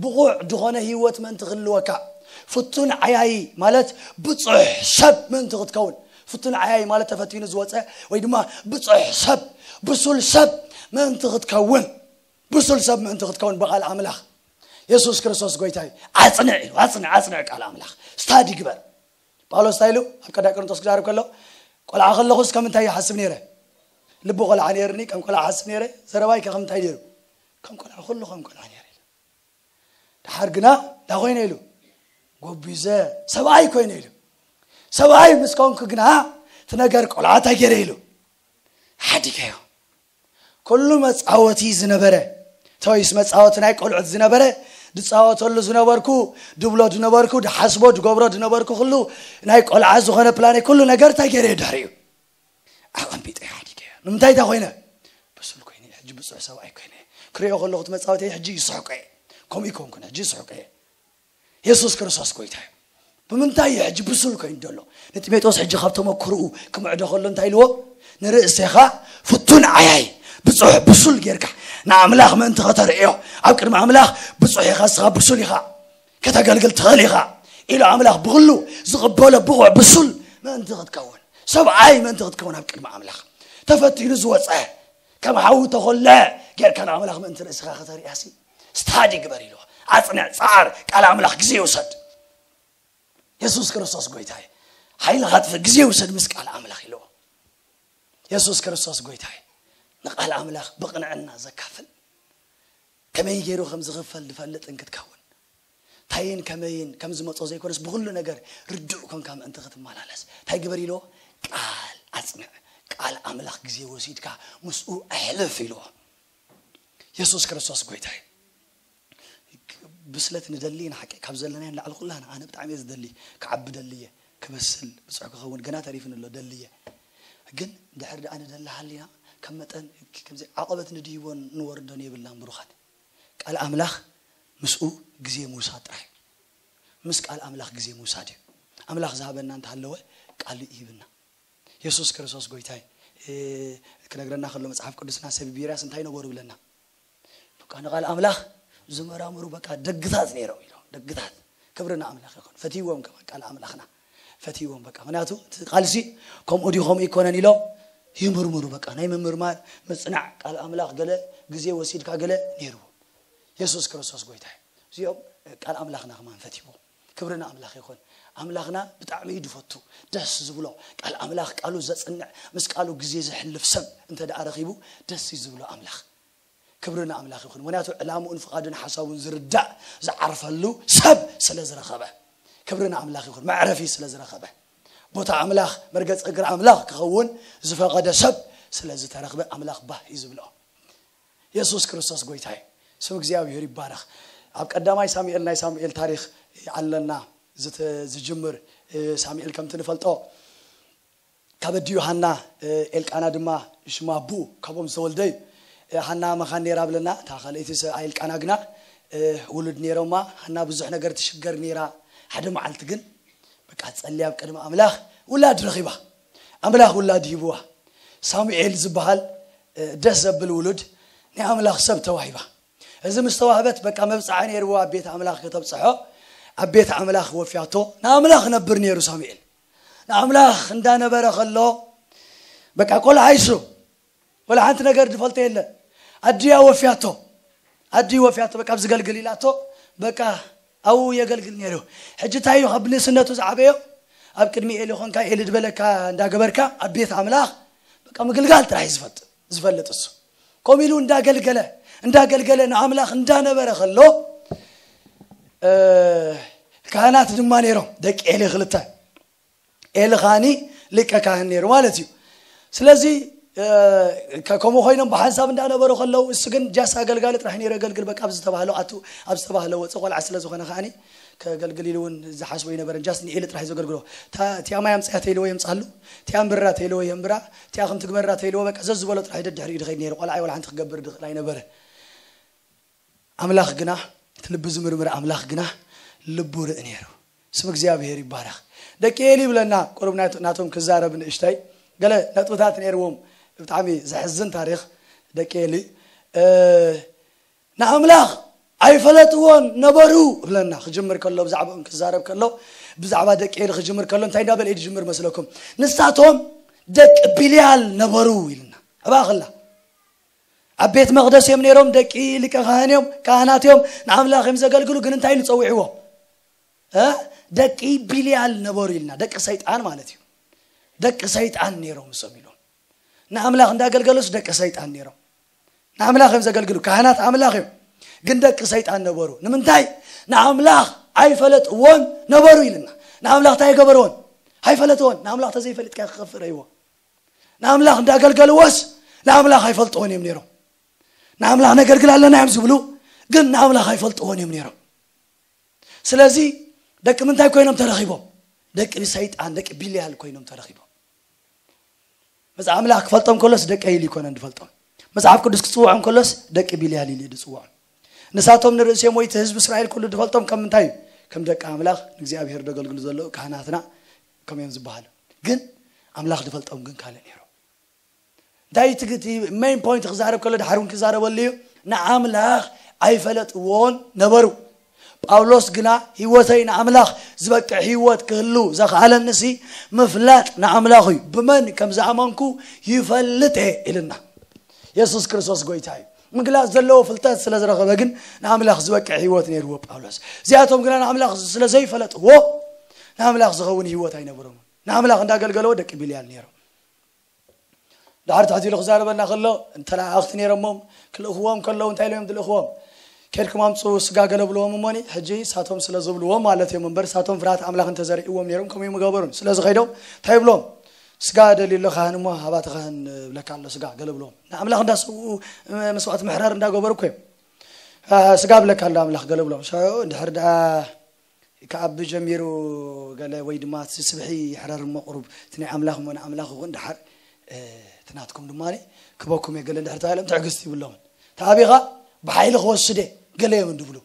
ብቑዕ ዝኾነ ህይወት ምእንቲ ክህልወካ፣ ፍቱን ዓያዪ ማለት ብጹሕ ሰብ ምእንቲ ክትከውን። ፍቱን ዓያዪ ማለት ተፈቲኑ ዝወጸ ወይ ድማ ብጹሕ ሰብ፣ ብሱል ሰብ፣ ምእንቲ ክትከውን፣ ብሱል ሰብ ምእንቲ ክትከውን ብቓል ኣምላኽ፣ የሱስ ክርስቶስ ጎይታ እዩ። ኣጽንዕ ኢሉ፣ ኣጽንዕ፣ ኣጽንዕ ቃል ኣምላኽ። ስታዲ ግበር። ጳውሎስ እንታይ ኢሉ? ኣብ ቀዳይ ቆሮንቶስ ክዛረብ ከሎ፣ "ቆልዓ ከለኹስ ከም እንታይ ይሓስብ ነይረ? ልቢ ቆልዓ ነይርኒ፣ ከም ቆልዓ ሓስብ ነይረ፣ ዘረባይ ከ ከም እንታይ ነይሩ? ከም ቆልዓ፣ ኩሉ ከም ቆልዓ ነይረ" ኢሉ። ደሓር ግና እንታይ ኮይነ ኢሉ? ጎቢዘ፣ ሰብኣይ ኮይነ ኢሉ። ሰብኣይ ምስ ኮንኩ ግና እቲ ነገር ቆልዓ እንታይ ገይረ ኢሉ? ሓዲገዮ። ኩሉ መጻወቲ ዝነበረ፣ ቶይስ መጻወቲ ናይ ቆልዑት ዝነበረ፣ ድጻወተሉ ዝነበርኩ፣ ድብሎ ድነበርኩ፣ ድሓስቦ ድገብሮ ድነበርኩ፣ ኩሉ ናይ ቆልዓ ዝኾነ ፕላነይ፣ ኩሉ ነገር እንታይ ገይረ ድሕሪኡ? ኣቐሚጠ ሓዲገዮ። ንምንታይ እንታይ ኮይነ? ብሱል ኮይነ፣ ሕጂ ብጹሕ ሰብኣይ ኮይነ። ክሪኦ ከለኹ እቲ መጻወተይ ሕጂ ይስሕቆ እየ። ከምኡ ይኮንኩን፣ ሕጂ ይስሕቆ እየ። የሱስ ክርስቶስ ጎይታ እዩ። ብምንታይ እዩ ሕጂ ብሱል ኮይኑ ዘሎ? ንጢሞቴዎስ ሕጂ ካብ ተመክርኡ ክምዕዶ ከሎ እንታይ ኢልዎ? "ንርእሴኻ ፍቱን ዓያይ፣ ብጹሕ ብሱል ጌርካ ንኣምላኽ ምእንቲ ከተርእዮ፣ ኣብ ቅድሚ ኣምላኽ ብጹሕ ኢኻ፣ ንስኻ ብሱል ኢኻ፣ ከተገልግል ትኽእል ኢኻ" ኢሉ ኣምላኽ ብኹሉ ዝቕበሎ ብቑዕ ብሱል ምእንቲ ክትከውን፣ ሰብኣይ ምእንቲ ክትከውን ኣብ ቅድሚ ኣምላኽ ተፈቲኑ ዝወጸ፣ ከም ሓዊ ተኾለ ጌርካ ንኣምላኽ ምእንቲ ርእስኻ ከተርእያሲ ስታዲ ግበር ኢልዎ። ኣጽንዕ፣ ጻዓር፣ ቃል ኣምላኽ ግዜ ይውሰድ። የሱስ ክርስቶስ ጎይታ እዩ። ሓይልኻ ኣጥፍእ፣ ግዜ ይውሰድ ምስ ቃል ኣምላኽ ኢልዎ። የሱስ ክርስቶስ ጎይታ እዩ። ንቃል ኣምላኽ ብቕንዕና ዘካፍል፣ ከመይ ገይሩ ከም ዝኽፈል ዝፈልጥ እንክትከውን፣ ታይን ከመይን ከም ዝመጾ ዘይኮነስ ብኹሉ ነገር ርዱእ ኮንካ ምእንቲ ክትመላለስ እንታይ ግበር ኢልዎ? ቃል ኣጽንዕ። ቃል ኣምላኽ ግዜ ወሲድካ ምስኡ ኣሕልፍ ኢልዎ። የሱስ ክርስቶስ ጎይታ እዩ። ብስለት ንደሊ ኢና ሓቂ፣ ካብ ዘለናዮ ንላዕሊ ኩላና። ኣነ ብጣዕሚ እየ ዝደሊ፣ ክዓቢ ደልየ፣ ክበስል፣ ብጹሕ ክኸውን፣ ገና ተሪፍኒ ኣሎ፣ ደልየ። ግን ድሕር ደኣ ንደሊ ሃሊና፣ ከም መጠን ከምዚ ዓቐበት ንድይቦ ንወርዶን የብልናን ብሩኻት። ቃል ኣምላኽ ምስኡ ግዜ ምውሳድ ጥራሕ እዩ። ምስ ቃል ኣምላኽ ግዜ ምውሳድ እዩ። ኣምላኽ ዝሃበና እንተሃለወ ቃሉ ይህብና። የሱስ ክርስቶስ ጎይታይ ክነግረና ከሎ መጽሓፍ ቅዱስና ሰብ ቢርያስ እንታይ ነበሩ ብለና? በቃ ንቃል ኣምላኽ ዝመራምሩ በቃ ደግታት ነይሮም ኢሎም። ደግታት። ክብሪ ንኣምላኽ ይኹን። ፈትይዎም ከማን ቃል ኣምላኽና ፈትይዎም በቃ። ምክንያቱ እቲ ቃልሲ ከምኡ ድዩ ከምኡ ይኮነን ኢሎም ይምርምሩ። በቃ ናይ ምምርማር ምጽናዕ፣ ቃል ኣምላኽ ገለ ግዜ ወሲድካ ገለ ነይርዎ። የሱስ ክርስቶስ ጎይታ እዩ። እዚኦም ቃል ኣምላኽና ከማን ፈትይዎ። ክብሪ ንኣምላኽ ይኹን። ኣምላኽና ብጣዕሚ እዩ ድፈቱ፣ ደስ ዝብሎ። ቃል ኣምላኽ ቃሉ ዘጽንዕ፣ ምስ ቃሉ ግዜ ዘሕልፍ ሰብ እንተ ደኣ ረኺቡ ደስ እዩ ዝብሎ ኣምላኽ። ክብሪ ንኣምላኽ ይኹን። ምክንያቱ ዕላምኡን ፍቓዱን ሓሳቡን ዝርዳእ ዝዓርፈሉ ሰብ ስለ ዝረኸበ። ክብሪ ንኣምላኽ ይኹን። መዕረፊ ስለ ዝረኸበ። ቦታ ኣምላኽ፣ መርገጺ እግሪ ኣምላኽ ክኸውን ዝፈቐደ ሰብ ስለ ዝተረኽበ ኣምላኽ ባህ እዩ ዝብሎ። የሱስ ክርስቶስ ጎይታ እዩ። ስም እግዚኣብሔር ይባረኽ። ኣብ ቀዳማይ ሳሙኤል ናይ ሳሙኤል ታሪኽ ኣለና። ዝተ-፣ ዝጅምር፣ እ፣ ሳሙኤል ከምቲ ንፈልጦ ካብ ኣዲኡ ሃና፣ እ፣ ኤልቃና ድማ ሽማ ኣቦኡ ካብኦም ዝተወልደ እዩ። እ፣ ሃና መኻን ነይራ ብለና፣ እታ ካልኣይቲ ሰብኣይ ኤልቃና ግና፣ እ፣ ውሉድ ነይሮማ። ሃና ብዙሕ ነገር ትሽገር ነይራ። ሓደ መዓልቲ ግን በቃ ጸልያ ኣብ ቅድሚ ኣምላኽ ውላድ ረኺባ። ኣምላኽ ውላድ ሂብዋ። ሳሙኤል ዝበሃል፣ እ፣ ደስ ዘብል ውሉድ ናይ ኣምላኽ ሰብ ተዋሂባ። እዚ ምስ ተዋህበት በቃ መብጽዓ ነይርዎ ኣብ ቤት ኣምላኽ ከተብጽሖ። ኣብ ቤት ኣምላኽ ወፍያቶ። ንኣምላኽ ነብር ነይሩ ሳሙኤል። ንኣምላኽ እንዳነበረ ከሎ በቃ ቆልዓ ይሱ ወላ ሓንቲ ነገር ዝፈልጦ የለ። ኣዲያ ወፍያቶ። ኣዲ ወፍያቶ በቃ ኣብዚ ገልግል ኢላቶ በቃ ኣብኡ የገልግል ነይሩ። ሕጂ እንታይ እዩ ካብ ንእስነቱ ዝዓበዮ? ኣብ ቅድሚ ኤሊ ኾንካ ኤሊ ዝበለካ እንዳገበርካ ኣብ ቤት ኣምላኽ በቃ ምግልጋል ጥራሕ እዩ ዝፈልጥ፣ ዝፈልጥ እሱ። ከምኡ ኢሉ እንዳገልገለ፣ እንዳገልገለ ንኣምላኽ እንዳነበረ ከሎ፣ እ፣ ካህናት ድማ ነይሮም፣ ደቂ ኤሊ ክልተ። ኤሊ ካህኒ ሊቀ ካህን ነይሩ ማለት እዩ። ስለዚ፣ እ፣ ከ-፣ ከምኡ ኮይኖም ብሓንሳብ እንዳነበሩ ከለዉ፣ እሱ ግን ጃስ ኣገልጋሊ ጥራሕ ነይሩ፣ የገልግል በቃ ኣብ ዝተባህለ ኣቱ፣ ኣብ ዝተባህለ ወፂ ቆልዓ ስለ ዝኾነ ከዓኒ ከገልግል ኢሉ እውን ዝሓስቦ ኣይነበረን። ጃስ ንኤሊ ጥራሕ እዩ ዘገልግሎ። እታ፣ እቲኣ ማይ ኣምፅያ ተይልዎ የምፅኣሉ፣ እቲኣ እምብራ ተይልዎ የምብራ፣ እቲኣ ከምቲ ግበራ ተይልዎ በቃ ዘዝበሎ ጥራሕ እዩ ደድሕሪኡ ድኸይድ ነይሩ። ቆልዓ ወላ ሓንቲ ክገብር ድኽእል ኣይነበረ። ኣምላኽ ግና፣ እቲ ልቢ ዝምርምር ኣምላኽ ግና ልቡ ርኢ ነይሩ። ስም እግዚኣብሔር ይባረኽ። ደቂ ኤሊ ይብለና፣ ቁሩብ ናት-፣ ናቶም ክዛረብ ንእሽተይ፣ ገለ ነጥብታት ነይርዎም። ብጣዕሚ ዘሕዝን ታሪኽ ደቂ ኤሊ። እ፣ ንኣምላኽ ኣይፈለጥዎን ነበሩ ብለና። ክጅምር ከሎ፣ ብዛዕባኦም ክዛረብ ከሎ፣ ብዛዕባ ደቂ ኤሊ ክጅምር ከሎ፣ እንታይ እንዳበለ እዩ ዝጅምር መስለኩም? ንሳቶም ደቂ ቢልያል ነበሩ ኢልና። እባኽላ። ኣብ ቤት መቕደስ እዮም ነይሮም። ደቂ ሊቀ ካህን እዮም፣ ካህናት እዮም፣ ንኣምላኽ እዮም ዘገልግሉ። ግን እንታይ ኢሉ ጸዊዕዎ? እ? ደቂ ቢልያል ነበሩ ኢልና፣ ደቂ ሰይጣን ማለት እዩ። ደቂ ሰይጣን ነይሮም እሶም ኢሎም። ንኣምላኽ እንዳገልገሉስ ደቂ ሰይጣን ነይሮም። ንኣምላኽ እዮም ዘገልግሉ፣ ካህናት ኣምላኽ እዮም። ግን ደቂ ሰይጣን ነበሩ። ንምንታይ? ንኣምላኽ ኣይፈለጥዎን ነበሩ ኢልና። ንኣምላኽ እንታይ ኣይገበርዎን? ኣይፈለጥዎን። ንኣምላኽ ተዘይፈሊጥካ ክኸፍር ኣይዎ። ንኣምላኽ እንዳገልገልዎስ ንኣምላኽ ኣይፈልጥዎን እዮም ነይሮም። ንኣምላኽ ነገልግል ኣለና እዮም ዝብሉ፣ ግን ንኣምላኽ ኣይፈልጥዎን እዮም ነይሮም። ስለዚ ደቂ ምንታይ ኮይኖም ተረኺቦም? ደቂ ሰይጣን፣ ደቂ ቢልያል ኮይኖም ተረኺቦም። መጽ ኣምላኽ ክፈልጦም ከሎስ ደቂ ኢሉ ይኮነን ዝፈልጦም። መጽሓፍ ቅዱስ ክጽውዖም ከሎስ ደቂ ቢልያል ኢሉ እዩ ዝጽውዖም። ንሳቶም ንርእሲኦም ወይ እቲ ህዝቢ እስራኤል ኩሉ ዝፈልጦም ከም ምንታይ እዩ? ከም ደቂ ኣምላኽ ንእግዚኣብሔር ዘገልግሉ ዘለዉ ካህናትና ከም እዮም ዝበሃሉ። ግን ኣምላኽ ዝፈልጦም ግን ካልእ ነይሩ። እንታይ እቲ ሜን ፖይንት ክዛረብ ከሎ ድሓር እውን ክዛረበሉ እዩ። ንኣምላኽ ኣይፈለጥዎን ነበሩ። ጳውሎስ ግና ህይወተይ ንኣምላኽ ዝበቅዕ ህይወት ክህሉ ዘኽኣለንሲ ምፍላጥ ንኣምላኽ እዩ። ብመን ከም ዝኣመንኩ ይፈልጥ እየ ኢልና። የሱስ ክርስቶስ ጎይታ እዩ። ምግላጽ ዘለዎ ፍልጠት ስለ ዝረኸበ ግን ንኣምላኽ ዝበቅዕ ህይወት ነይርዎ ጳውሎስ። እዚኣቶም ግና ንኣምላኽ ስለ ዘይፈለጥዎ ንኣምላኽ ዝኸውን ህይወት ኣይነበሮም። ንኣምላኽ እንዳገልገለዎ ደቂ ቢልያል ነይሮም። ድሓር ትሕት ኢሉ ክዛረበና ከሎ እንተለኣእኽቲ ነይሮሞም ክልእኽዎም ከለዉ እንታይ ኢሎም ዝልእኽዎም? ኬድኩም ኣምፁ ስጋ ገለ ብልዎም እሞኒ ሕጂ ሳቶም ስለ ዝብልዎም ማለት እዮም እምበር ሳቶም ፍርሃት ኣምላኽ እንተዘርእዎም ነይሮም ከምኡ ምገበሩን። ስለዚ ከይዶም እንታይ ይብሎም? ስጋ ደልዩ ኣሎ ካህን እሞ ሃባቲ ካህን ብለካ ኣሎ ስጋ ገለ ብልዎም። ንኣምላኽ እንዳሰውኡ መስዋዕቲ ምሕራር እንዳገበሩ እኮ እዮም። ስጋ ብለካ ኣሎ ኣምላኽ ገለ ብሎም። እንድሕር ደኣ ካብ ጀሚሩ ገለ ወይ ድማ እቲ ስብሒ ይሕረር እሞ ቁሩብ እቲ ናይ ኣምላኽ እሞ ንኣምላኽ ይኹን ደሓር እቲ ናትኩም ድማ ክበኩም እየ ገለ እንድሕር ተባሂሎም ትዕግስቲ ይብሎምን። ተኣቢኻ ብሓይሊ ክወስደ ገለ እዮም እንድብሉ።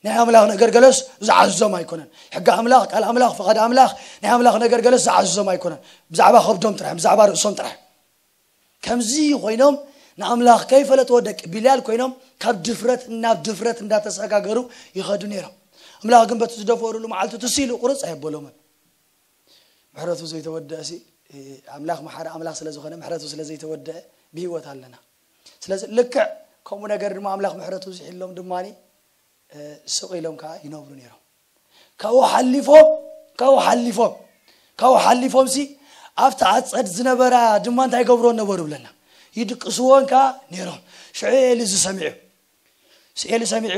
ናይ ኣምላኽ ነገር ገለስ ዝዓዝዞም ኣይኮነን። ሕጊ ኣምላኽ፣ ቃል ኣምላኽ፣ ፍቓድ ኣምላኽ፣ ናይ ኣምላኽ ነገር ገለስ ዝዓዝዞም ኣይኮነን። ብዛዕባ ከብዶም ጥራሕ፣ ብዛዕባ ርእሶም ጥራሕ። ከምዚ ኮይኖም ንኣምላኽ ከይፈለጥዎ ደቂ ቢልያል ኮይኖም ካብ ድፍረት ናብ ድፍረት እንዳተሰጋገሩ ይኸዱ ነይሮም። ኣምላኽ ግን በቲ ዝደፈሩሉ መዓልቲ ትስ ኢሉ ቁርፅ ኣየበሎምን። ምሕረቱ ዘይተወደአ ሲ ኣምላኽ መሓሪ ኣምላኽ ስለ ዝኾነ ምሕረቱ ስለ ዘይተወደአ ብህይወት ኣለና። ስለዚ ልክዕ ከምኡ ነገር ድማ ኣምላኽ ምሕረቱ ዝሒሎም ድማ ስቕ ኢሎም ከዓ ይነብሩ ነይሮም። ካብኡ ሓሊፎም ካብኡ ሓሊፎም ካብኡ ሓሊፎም ሲ ኣብቲ ኣፀድ ዝነበራ ድማ እንታይ ገብርዎ ነበሩ ብለና። ይድቅስዎን ከዓ ነይሮም። ሽዑ ኤሊ እዚ ሰሚዑ ኤሊ ሰሚዑ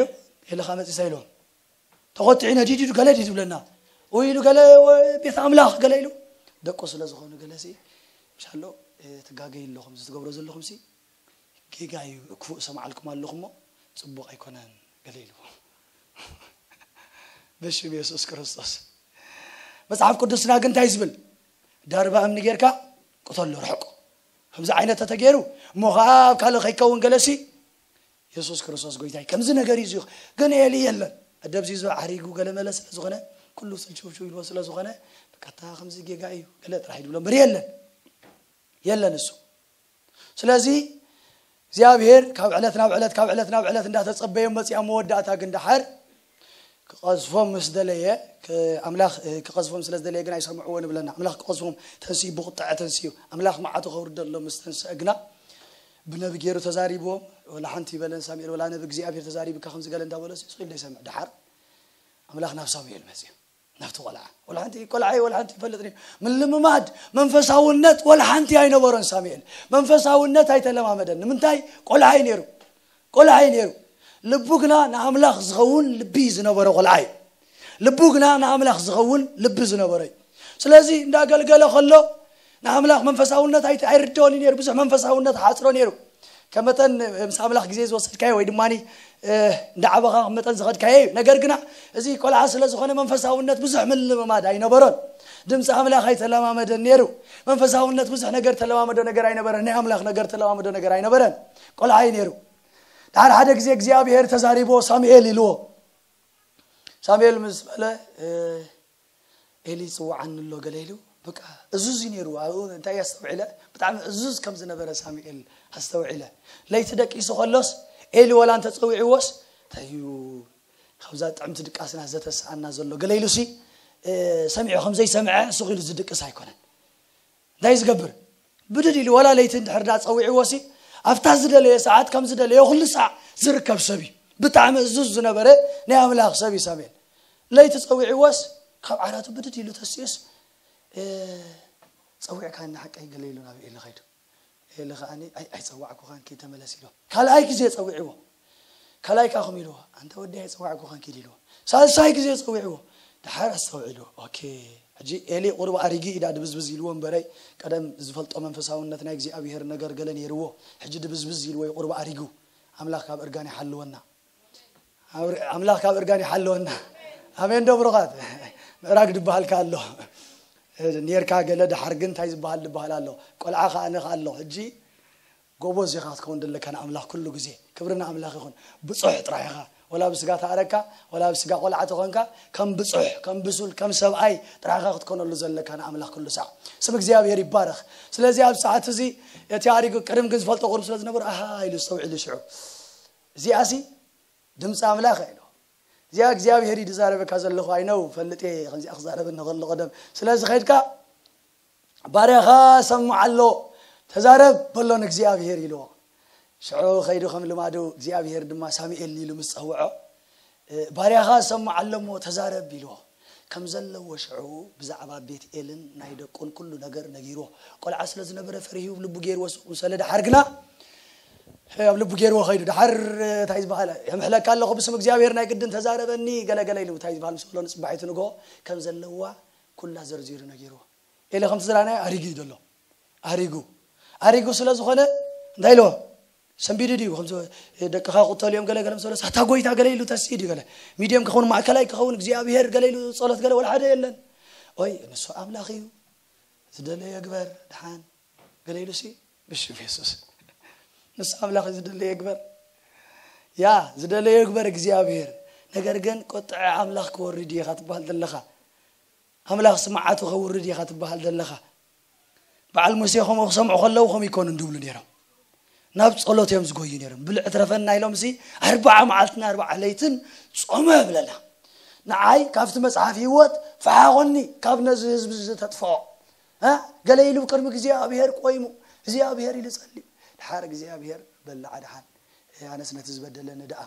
ኤሊ ከዓ መፂሳ ኢልዎም ተቆጢዑ ነዲድ ኢሉ ገለ ድዩ ዝብለና ወይ ኢሉ ገለ ቤት ኣምላኽ ገለ ኢሉ ደቁ ስለ ዝኾኑ ገለ ሲ ምሻሎ ትጋገይ ኣለኹም እዚ ትገብሮ ዘለኹም ሲ ጌጋ እዩ ክፉእ ሰምዓልኩም ኣለኹ እሞ ፅቡቕ ኣይኮነን ገለ ኢልዎ ብሽም የሱስ ክርስቶስ። መፅሓፍ ቅዱስና ግን እንታይ ዝብል ዳርባ እምኒ ጌርካ ቅተሎ ርሕቁ። ከምዚ ዓይነት ተተገይሩ እሞ ከዓ ኣብ ካልእ ከይከውን ገለሲ የሱስ ክርስቶስ ጎይታይ ከምዚ ነገር እዩ ግን ኤሊ የለን ደብዚዙ ዓሪጉ ገለመለ ስለዝኾነ ኩሉ ስልችውችው ኢልዎ ስለዝኾነ በቃታ ከምዚ ጌጋ እዩ ገለ ጥራሕ ይድብሎ እምበር የለን የለን እሱ። ስለዚ እግዚኣብሔር ካብ ዕለት ናብ ዕለት ካብ ዕለት ናብ ዕለት እንዳተጸበዮም መጺኣ መወዳእታ ግን ደሓር ክቐዝፎም ምስ ደለየ ኣምላኽ ክቐዝፎም ስለ ዝደለየ ግን ኣይሰምዕዎ ንብለና ኣምላኽ ክቐዝፎም ተንስኡ ብቁጥዐ ተንስኡ ኣምላኽ መዓቱ ከውርደሎም ምስ ተንስአ ግና ብነቢ ገይሩ ተዛሪብዎም ወላ ሓንቲ ይበለን ሳሙኤል ወላ ነቢ እግዚኣብሔር ተዛሪብካ ከምዚ ገለ እንዳበሎ ስቕ ኢሉ ይሰምዕ ደሓር ኣምላኽ ናብ ሳሙኤል መጽኡ ናብቲ ቆልዓ ወላ ሓንቲ ቆልዓ ወላ ሓንቲ ይፈልጥ ምልምማድ መንፈሳውነት ወላ ሓንቲ ኣይነበሮን ሳሙኤል መንፈሳውነት ኣይተለማመደን ንምንታይ ቆልዓ እዩ ነይሩ ቆልዓ እዩ ነይሩ ልቡ ግና ንኣምላኽ ዝኸውን ልቢ ዝነበረ ቆልዓ እዩ ልቡ ግና ንኣምላኽ ዝኸውን ልቢ ዝነበረ እዩ ስለዚ እንዳገልገለ ከሎ ንኣምላኽ መንፈሳውነት ኣይርድኦን እዩ ነይሩ ብዙሕ መንፈሳውነት ሓፅሮ ነይሩ ከመጠን ምስ ኣምላኽ ግዜ ዝወሰድካዮ ወይ ድማ እንዳዓበኻ መጠን ዝኸድካዮ እዩ ነገር ግና እዚ ቆልዓ ስለ ዝኾነ መንፈሳውነት ብዙሕ ምልምማድ ኣይነበሮን ድምፂ ኣምላኽ ኣይተለማመደን ነይሩ መንፈሳውነት ብዙሕ ነገር ተለማመዶ ነገር ኣይነበረን ናይ ኣምላኽ ነገር ተለማመዶ ነገር ኣይነበረን ቆልዓ እዩ ነይሩ ድሓር ሓደ ግዜ እግዚኣብሔር ተዛሪቦ ሳሙኤል ኢልዎ ሳሙኤል ምስ በለ ኤሊ ይፅውዓኒ ኣሎ ገለ ኢሉ በቃ እዙዝ እዩ ነይሩ ኣብኡ እንታይ ኣስተውዒለ ብጣዕሚ እዙዝ ከም ዝነበረ ሳሙኤል ኣስተውዒለ ለይቲ ደቂሱ ከሎስ ኤሊ ወላ እንተፀዊዕዎስ እንታይ እዩ ካብዛ ጥዕምቲ ድቃስና ዘተስኣና ዘሎ ገለ ኢሉሲ ሰሚዑ ከም ዘይሰምዐ ሱቕ ኢሉ ዝድቅስ ኣይኮነን እንታይ ዝገብር ብድድ ኢሉ ወላ ለይቲ እንድሕር ዳ ፀዊዕዎ ሲ ኣብታ ዝደለየ ሰዓት ከም ዝደለየ ኩሉ ሳዕ ዝርከብ ሰብ እዩ። ብጣዕሚ እዙዝ ዝነበረ ናይ ኣምላኽ ሰብ እዩ ሳሙኤል። ለይቲ ጸዊዕዎስ ካብ ዓራቱ ብድድ ኢሉ ተሲኡስ፣ "እ፣ ጸዊዕካኒ ሓቀይ?" ገለ ኢሉ ናብ ኤሊ ኸይዱ። ኤሊ ከዓኒ፣ "ኣይ፣ ኣይጸዋዕኩኻን፣ ኪድ ተመለስ" ኢሎ። ካልኣይ ግዜ ጸዊዕዎ። ካልኣይ ከኣ ከምኡ ኢልዎ፣ "ኣንታ ወዲ ኣይጸዋዕኩኻን፣ ኪድ" ኢልዎ። ሳልሳይ ግዜ ጸዊዕዎ። ደሓር ኣስተውዒሉ። ኦኬ፣ ሕጂ ኤሊ ቁሩብ ኣሪጊ ኢዳ ድብዝብዝ ኢልዎ እምበረይ፣ ቀደም ዝፈልጦ መንፈሳውነት ናይ እግዚኣብሔር ነገር ገለ ነይርዎ። ሕጂ ድብዝብዝ ኢልዎ እዩ ቁሩብ ኣሪጉ። ኣምላኽ ካብ እርጋን ይሓልወና። ኣምር-፣ ኣምላኽ ካብ እርጋን ይሓልወና። ኣሜን ዶ ብሩኻት? ምዕራግ ድበሃል ከኣ ኣሎ። ኔርካ ገለ ደሓር ግን እንታይ ዝበሃል ዝበሃል ኣሎ። ቆልዓ ከኣ ንኸ ኣሎ። ሕጂ ጎቦዝ ኢኻ ክትከውን ዘለካ ንኣምላኽ ኩሉ ግዜ። ክብሪ ንኣምላኽ ይኹን። ብጹሕ ጥራሕ ኢኻ። ወላ ብስጋ ተኣረካ፣ ወላ ብስጋ ቆልዓ ተኾንካ፣ ከም ብጹሕ፣ ከም ብሱል፣ ከም ሰብኣይ ጥራሕ ኢኻ ክትኮነሉ ዘለካ ንኣምላኽ ኩሉ ሳዕ። ስም እግዚኣብሔር ይባረኽ። ስለዚ ኣብ ሰዓት እዚ እቲ ኣሪጉ ቅድም ግን ዝፈልጦ ቁሩብ ስለ ዝነበሩ፣ ኣሃ ኢሉ ዝተውዒሉ ሽዑ። እዚኣሲ ድምፂ ኣምላኽ ኢሉ። እዚኣ እግዚኣብሔር እዩ ዝዛረበካ ዘለኹ፣ ኣይነው ፈልጥ እየ ከምዚኣ ክዛረበኒ ከሎ ቀደም። ስለዚ ኸይድካ ባርያኻ ሰምዓሎ፣ ተዛረብ በሎ ንእግዚኣብሔር ኢልዎ። ሽዑ ኸይዱ ከም ልማዱ እግዚኣብሔር ድማ ሳሙኤል ኢሉ ምስ ጸውዖ፣ እ፣ ባርያኻ ሰምዓሎ እሞ ተዛረብ ኢልዎ። ከም ዘለዎ ሽዑ ብዛዕባ ቤት ኤልን ናይ ደቁን ኩሉ ነገር ነጊርዎ። ቆልዓ ስለ ዝነበረ ፈሪሁ ኣብ ልቡ ገይርዎ ሱቕ ምስ በለ ደሓር ግና፣ እ፣ ኣብ ልቡ ገይርዎ ኸይዱ። ደሓር፣ እ፣ እንታይ ዝበሃል፣ "የምሕለካ ኣለኹ ብስም እግዚኣብሔር ናይ ግድን ተዛረበኒ" ገለ ገለ ኢሉ እንታይ ዝበሃል ምስ በሎ ንጽባሒቱ ንግሆ ከም ዘለዋ ኩላ ዘርዚሩ ነጊርዎ። ኤሊ ከምቲ ዝረኣናዮ ኣሪጉ እዩ ዘሎ። ኣሪጉ። ኣሪጉ ስለ ዝኾነ እንታይ ኢልዎ? ሰንቢዱ ድዩ? ከምዚ ደቅኻ ክቕተሉ እዮም ገለ ገለ ምስ በሎ፣ "ኣታ ጎይታ" ገለ ኢሉ ተስኢ ድዩ ገለ? ሚድየም ክኸውን፣ ማእከላይ ክኸውን፣ እግዚኣብሔር ገለ ኢሉ ጸሎት ገለ ወላ ሓደ የለን። ኦይ፣ ንሱ ኣምላኽ እዩ። ዝደለዮ ግበር፣ ደሓን። ገለ ኢሉሲ፣ ብሽም የሱስ። ንሱ ኣምላኽ እዩ፣ ዝደለዮ ግበር። ያ፣ ዝደለዮ ግበር እግዚኣብሔር። ነገር ግን ቁጥዐ ኣምላኽ ክወርድ እዩ ኢኻ ትበሃል ዘለኻ። ኣምላኽ ስምዓቱ ከውርድ ኢኻ ትበሃል ዘለኻ። በዓል ሙሴ ከምኡ ክሰምዑ ከለዉ ከምኡ ይኮኑን ድብሉ ነይሮም። ናብ ጸሎት እዮም ዝጎዩ ነይሮም። "ብልዕ ትረፈና" ኢሎም ሲ ኣርባዓ መዓልትን ኣርባዓ ለይትን ጾመ ብለና። ንዓይ ካብቲ መጽሓፍ ህይወት ፈሓኾኒ፣ ካብ ነዚ ህዝቢ ዝተጥፍኦ። እ? ገለ ኢሉ ቅድሚ እግዚኣብሔር ቆይሙ፣ እግዚኣብሔር ኢሉ ጸልዩ። ድሓር እግዚኣብሔር በላዓ ደሓን። ኣነስ ነቲ ዝበደለኒ ደኣ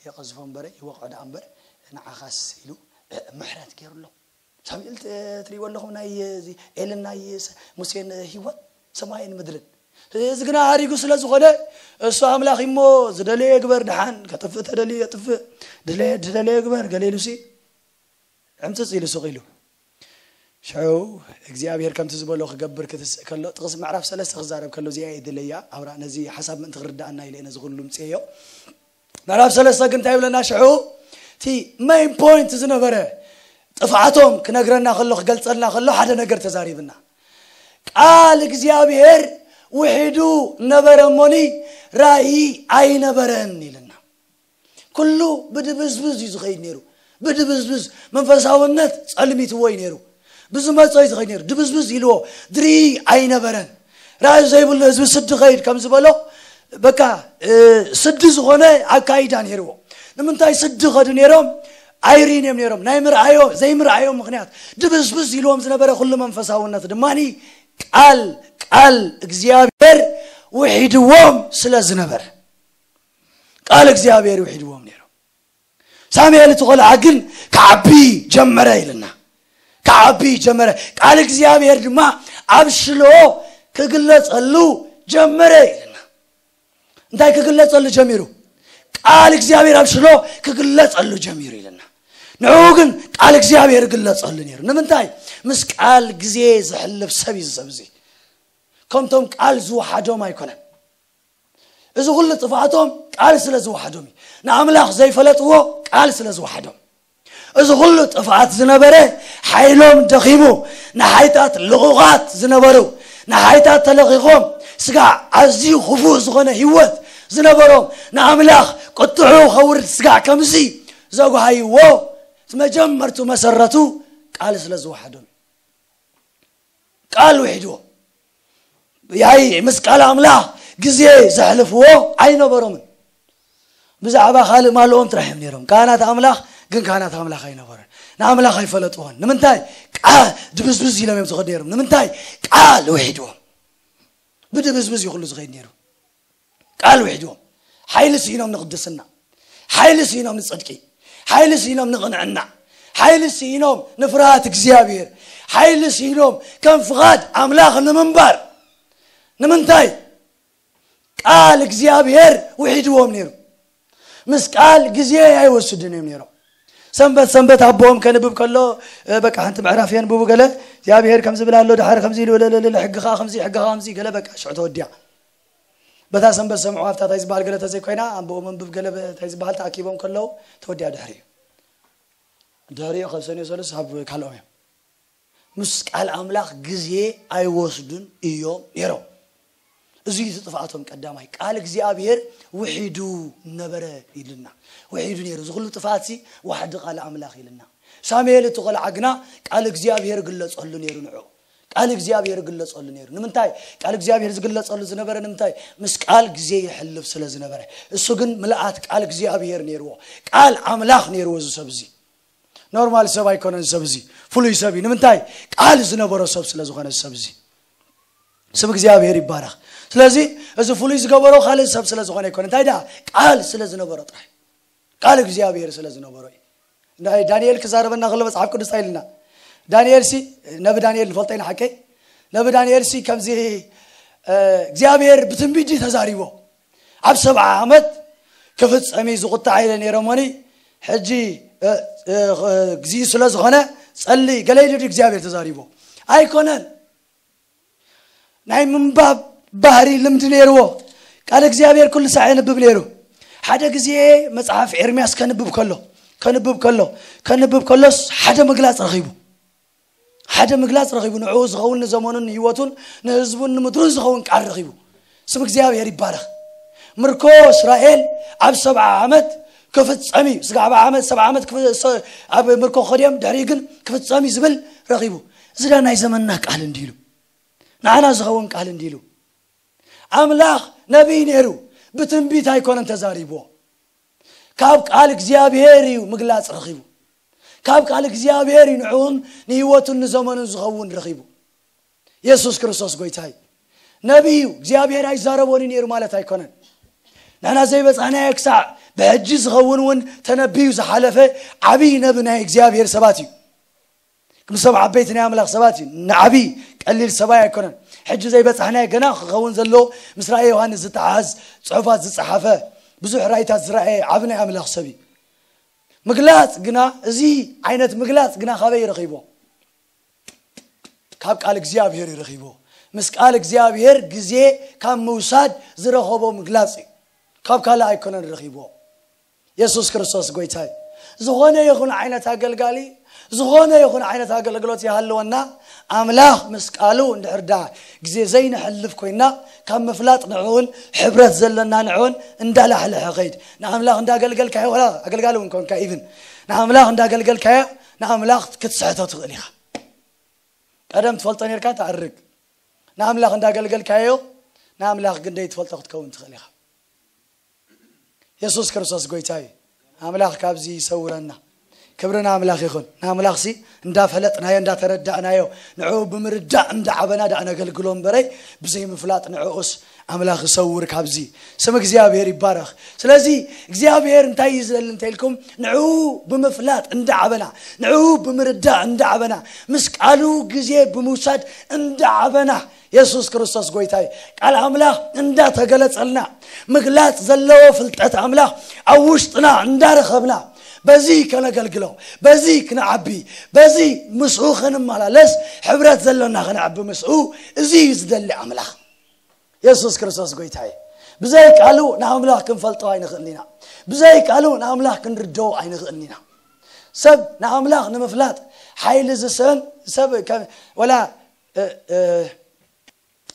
የቐዝፎ እምበር፣ ይወቕዖ ደኣ እምበር፣ ንዓኻስ ኢሉ፣ እ፣ ምሕረት ገይሩሎ። ሳሙኤል ት-፣ ትሪእዎ ኣለኹም ናይ እዚ ኤልን ናይ ስ-፣ ሙሴን ህይወት ሰማይን ምድርን። እዚ ግና ኣሪጉ ስለ ዝኾነ እሱ ኣምላኽ እሞ ዝደለየ ግበር፣ ደሓን ከጥፍእ ተደልዩ የጥፍእ፣ ድለ-፣ ዝደለየ ግበር ገለ ኢሉሲ ዕምፅፅ ኢሉ ሱቕ ኢሉ። ሽዑ እግዚኣብሔር ከምቲ ዝበሎ ክገብር ክትስእ ከሎ ጥቕሲ ምዕራፍ ሰለስተ ክዛረብ ከሎ እዚኣ እየ ድለያ ኣብራ ነዚ ሓሳብ ምእንቲ ክርዳኣና ኢለ ነዚ ኩሉ ምፅዮ። ምዕራፍ ሰለስተ ግን እንታይ ይብለና ሽዑ? እቲ ሜን ፖይንት ዝነበረ ጥፍኣቶም ክነግረና ከሎ ክገልጸልና ከሎ ሓደ ነገር ተዛሪብና። ቃል እግዚኣብሔር ውሒዱ ነበረ እሞኒ ራእይ ኣይነበረን ኢልና። ኩሉ ብድብዝብዝ እዩ ዝኸይድ ነይሩ። ብድብዝብዝ መንፈሳውነት ጸልሚትዎ እዩ ነይሩ። ብዝመጾ እዩ ዝኸይድ ነይሩ። ድብዝብዝ ኢልዎ ድርኢ ኣይነበረን። ራእይ ዘይብሉ ህዝቢ ስዲ ኸይድ ከም ዝበሎ በቃ፣ እ፣ ስዲ ዝኾነ ኣካይዳ ነይርዎ። ንምንታይ ስዲ ኸዱ ነይሮም? ኣይርኢን እዮም ነይሮም። ናይ ምርኣዮ ዘይምርኣዮም ምኽንያት ድብዝብዝ ኢልዎም ዝነበረ ኩሉ መንፈሳውነት ድማ ቃል ቃል እግዚኣብሔር ውሒድዎም ስለ ዝነበረ ቃል እግዚኣብሔር ውሒድዎም ነይሮም። ሳሙኤል እቲ ቆልዓ ግን ክዓቢ ጀመረ ኢልና። ክዓቢ ጀመረ። ቃል እግዚኣብሔር ድማ ኣብ ሽሎ ክግለጸሉ ጀመረ ኢልና። እንታይ ክግለጸሉ ጀሚሩ? ቃል እግዚኣብሔር ኣብ ሽሎ ክግለጸሉ ጀሚሩ ኢልና። ንዕኡ ግን ቃል እግዚኣብሔር ይግለጸሉ ነይሩ። ንምንታይ? ምስ ቃል ግዜ ዝሕልፍ ሰብ እዩ እዚ ሰብ እዚ። ከምቶም ቃል ዝወሓዶም ኣይኮነን። እዚ ኩሉ ጥፍኣቶም ቃል ስለ ዝወሓዶም እዩ። ንኣምላኽ ዘይፈለጥዎ ቃል ስለ ዝወሓዶም። እዚ ኩሉ ጥፍኣት ዝነበረ ሓይሎም ደኺሙ፣ ንሓይታት ልቑቓት ዝነበሩ፣ ንሓይታት ተለኺኾም፣ ስጋዕ ኣዝዩ ክፉእ ዝኾነ ህይወት ዝነበሮም፣ ንኣምላኽ ቁጥዑ ከውርድ ስጋዕ ከምዚ ዘጓሃይዎ፣ እቲ መጀመርቱ መሰረቱ ቃል ስለ ዝወሓዶም እዩ። ቃል ውሒድዎ። ያይ ምስ ቃል ኣምላኽ ግዜ ዘሕልፍዎ ኣይነበሮምን። ብዛዕባ ካልእ ማልኦም ጥራሕ እዮም ነይሮም። ካህናት ኣምላኽ ግን ካህናት ኣምላኽ ኣይነበሩን። ንኣምላኽ ኣይፈለጥዎን። ንምንታይ? ቃል ድብዝብዝ ኢሎም እዮም ዝኸዱ ነይሮም። ንምንታይ? ቃል ውሒድዎም። ብድብዝብዝ እዩ ኩሉ ዝኸይድ ነይሩ። ቃል ውሒድዎም። ሓይሊ ስኢኖም ንቕድስና፣ ሓይሊ ስኢኖም ንጽድቂ፣ ሓይሊ ስኢኖም ንቕንዕና፣ ሓይሊ ስኢኖም ንፍርሃት እግዚኣብሔር፣ ሓይሊ ስኢኖም ከም ፍቓድ ኣምላኽ ንምንባር። ንምንታይ? ቃል እግዚኣብሔር ውሒድዎም ነይሩ። ምስ ቃል ግዜ ኣይወስድን እዮም ነይሮም። ሰንበት ሰንበት ኣቦኦም ከንብብ ከሎ በቃ ሓንቲ ምዕራፍ የንብቡ። ገለ እግዚኣብሔር ከም ዝብል ኣሎ፣ ድሓር ከምዚ ኢሉ ለለለ ሕግኻ ከምዚ ሕግኻ ከምዚ ገለ በቃ ሽዑ ተወዲያ። በታ ሰንበት ሰምዑ ኣብታ ታይ ዝበሃል ገለ ተዘይኮይና ኣንብኡ መንብብ ገለ ታይ ዝበሃል ተኣኪቦም ከለዉ ተወዲያ። ድሕሪኡ ድሕሪኡ ካብ ሰንዮ ሰሉስ ኣብ ካልኦም እዮም። ምስ ቃል ኣምላኽ ግዜ ኣይወስዱን እዮም ነይሮም። እዚ እዩ እቲ ጥፍኣቶም ቀዳማይ። ቃል እግዚኣብሔር ውሒዱ ነበረ ኢልና። ውሒዱ ነይሩ። እዚ ኩሉ ጥፍኣት ሲ ዋሕዲ ቃል ኣምላኽ ኢልና። ሳሙኤል እቲ ቆልዓ ግና ቃል እግዚኣብሔር ግለጸሉ ነይሩ ንዑ። ቃል እግዚኣብሔር ግለጸሉ ነይሩ። ንምንታይ? ቃል እግዚኣብሔር ዝግለጸሉ ዝነበረ ንምንታይ? ምስ ቃል ግዜ ይሕልፍ ስለ ዝነበረ። እሱ ግን ምልኣት ቃል እግዚኣብሔር ነይርዎ። ቃል ኣምላኽ ነይርዎ እዚ ሰብ እዚ። ኖርማል ሰብ ኣይኮነን ሰብ እዚ። ፍሉይ ሰብ እዩ። ንምንታይ? ቃል ዝነበሮ ሰብ ስለ ዝኾነ ሰብ እዚ። ስም እግዚኣብሔር ይባረኽ። ስለዚ እዚ ፍሉይ ዝገበሮ ካልእ ሰብ ስለ ዝኾነ ኣይኮነ። እንታይ ደኣ? ቃል ስለ ዝነበሮ ጥራይ። ቃል እግዚኣብሔር ስለ ዝነበሮ እዩ። ናይ ዳንኤል ክዛረበና ከሎ መጽሓፍ ቅዱስ እንታይ ኢልና? ዳንኤል ሲ ነቢ ዳንኤል ንፈልጦ ኢና ሓቀይ? ነቢ ዳንኤል ሲ ከምዚ እግዚኣብሔር ብትንቢት ተዛሪቦ። ኣብ ሰብዓ ዓመት ክፍጸም እዩ ዝቁጣዕ ኢለ ነይረ እሞኒ ሕጂ ግዜኡ ስለ ዝኾነ ጸሊ ገለ ኢሉ እግዚኣብሔር ተዛሪቦ ኣይኮነን። ናይ ምንባብ ባህሪ ልምዲ ነይርዎ። ቃል እግዚኣብሔር ኩሉ ሳዕ የንብብ ነይሩ። ሓደ ግዜ መጽሓፍ ኤርምያስ ከንብብ ከሎ ከንብብ ከሎ ከንብብ ከሎስ ሓደ ምግላጽ ረኺቡ። ሓደ ምግላጽ ረኺቡ። ንዕኡ ዝኸውን ንዘመኑን ንህይወቱን ንህዝቡን ንምድሩን ዝኸውን ቃል ረኺቡ። ስም እግዚኣብሔር ይባረኽ። ምርኮ እስራኤል ኣብ ሰብዓ ዓመት ክፍጸም እዩ። ስጋዕ ዓመት ሰብዓ ዓመት ኣብ ምርኮ ከድዮም ድሕሪ ግን ክፍጸም እዩ ዝብል ረኺቡ። እዚ ዳ ናይ ዘመንና ቃል እንዲሉ ንዓና ዝኸውን ቃል እንዲሉ ኣምላኽ ነቢይ ነይሩ። ብትንቢት ኣይኮነን ተዛሪብዎ። ካብ ቃል እግዚኣብሔር እዩ ምግላጽ ረኺቡ። ካብ ቃል እግዚኣብሔር እዩ ንዕኡን ንህይወቱን ንዘመኑን ዝኸውን ረኺቡ። የሱስ ክርስቶስ ጎይታ እዩ። ነቢይ እዩ። እግዚኣብሔር ኣይዛረቦን እዩ ነይሩ ማለት ኣይኮነን። ንሕና ዘይበጻሕናዮ ክሳዕ ብሕጂ ዝኸውን እውን ተነቢዩ ዝሓለፈ ዓብዪ ነቢ ናይ እግዚኣብሔር ሰባት እዩ። ምስቶም ዓበይቲ ናይ ኣምላኽ ሰባት እዩ። ንዓብዪ ቀሊል ሰብኣይ ኣይኮነን። ሕጂ ዘይበጻሕናዮ ገና ክኸውን ዘሎ ምስ ራእየ ዮሃንስ ዝተሓዝ ጽሑፋት ዝጸሓፈ ብዙሕ ራእይታት ዝረኣየ ዓቢ ናይ ኣምላኽ ሰብ እዩ። ምግላጽ ግና እዚ ዓይነት ምግላጽ ግና ካበይ ረኺቦ? ካብ ቃል እግዚኣብሔር እዩ ረኺቦ። ምስ ቃል እግዚኣብሔር ግዜ ካብ ምውሳድ ዝረኸቦ ምግላጽ እዩ። ካብ ካልእ ኣይኮነን ረኺቦ። የሱስ ክርስቶስ ጎይታ እዩ። ዝኾነ ይኹን ዓይነት ኣገልጋሊ ዝኾነ ይኹን ዓይነት ኣገልግሎት ይሃለወና ኣምላኽ ምስ ቃሉ እንድሕር ዳ ግዜ ዘይንሕልፍ ኮይና ካብ ምፍላጥ ንዕኡን ሕብረት ዘለና ንዕኡን እንዳላሕለሐ ኸይድ ንኣምላኽ እንዳገልገልካዮ ወላ ኣገልጋሊ እውን ኮንካ ኢቭን ንኣምላኽ እንዳገልገልካዮ ንኣምላኽ ክትስሕቶ ትኽእል ኢኻ። ቀደም ትፈልጦ ነርካ ትኣርግ ንኣምላኽ እንዳገልገልካዮ ንኣምላኽ ግን ደይትፈልጦ ክትከውን ትኽእል ኢኻ። የሱስ ክርስቶስ ጎይታ እዩ። ኣምላኽ ካብዚ ይሰውረና። ክብሪ ንኣምላኽ ይኹን። ንኣምላኽሲ እንዳፈለጥናዮ እንዳተረዳእናዮ ንዕኡ ብምርዳእ እንዳዓበና ደኣ ነገልግሎ እምበረይ ብዘይምፍላጥ ንዕኡስ ኣምላኽ ይሰውር ካብዚ። ስም እግዚኣብሔር ይባረኽ። ስለዚ እግዚኣብሔር እንታይ እዩ ዝደሊ እንተኢልኩም ንዕኡ ብምፍላጥ እንዳዓበና ንዕኡ ብምርዳእ እንዳዓበና ምስ ቃሉ ግዜ ብምውሳድ እንዳዓበና የሱስ ክርስቶስ ጎይታይ ቃል ኣምላኽ እንዳተገለጸልና ምግላጽ ዘለዎ ፍልጠት ኣምላኽ ኣብ ውሽጥና እንዳረኸብና በዚ ከነገልግሎ በዚ ክንዓቢ በዚ ምስኡ ክንመላለስ ሕብረት ዘሎና ክንዓቢ ምስኡ እዚ እዩ ዝደሊ ኣምላኽ። የሱስ ክርስቶስ ጎይታይ ብዘይ ቃሉ ንኣምላኽ ክንፈልጦ ኣይንኽእልን ኢና። ብዘይ ቃሉ ንኣምላኽ ክንርደው ኣይንኽእልን ኢና። ሰብ ንኣምላኽ ንምፍላጥ ሓይሊ ዝሰን ሰብ ወላ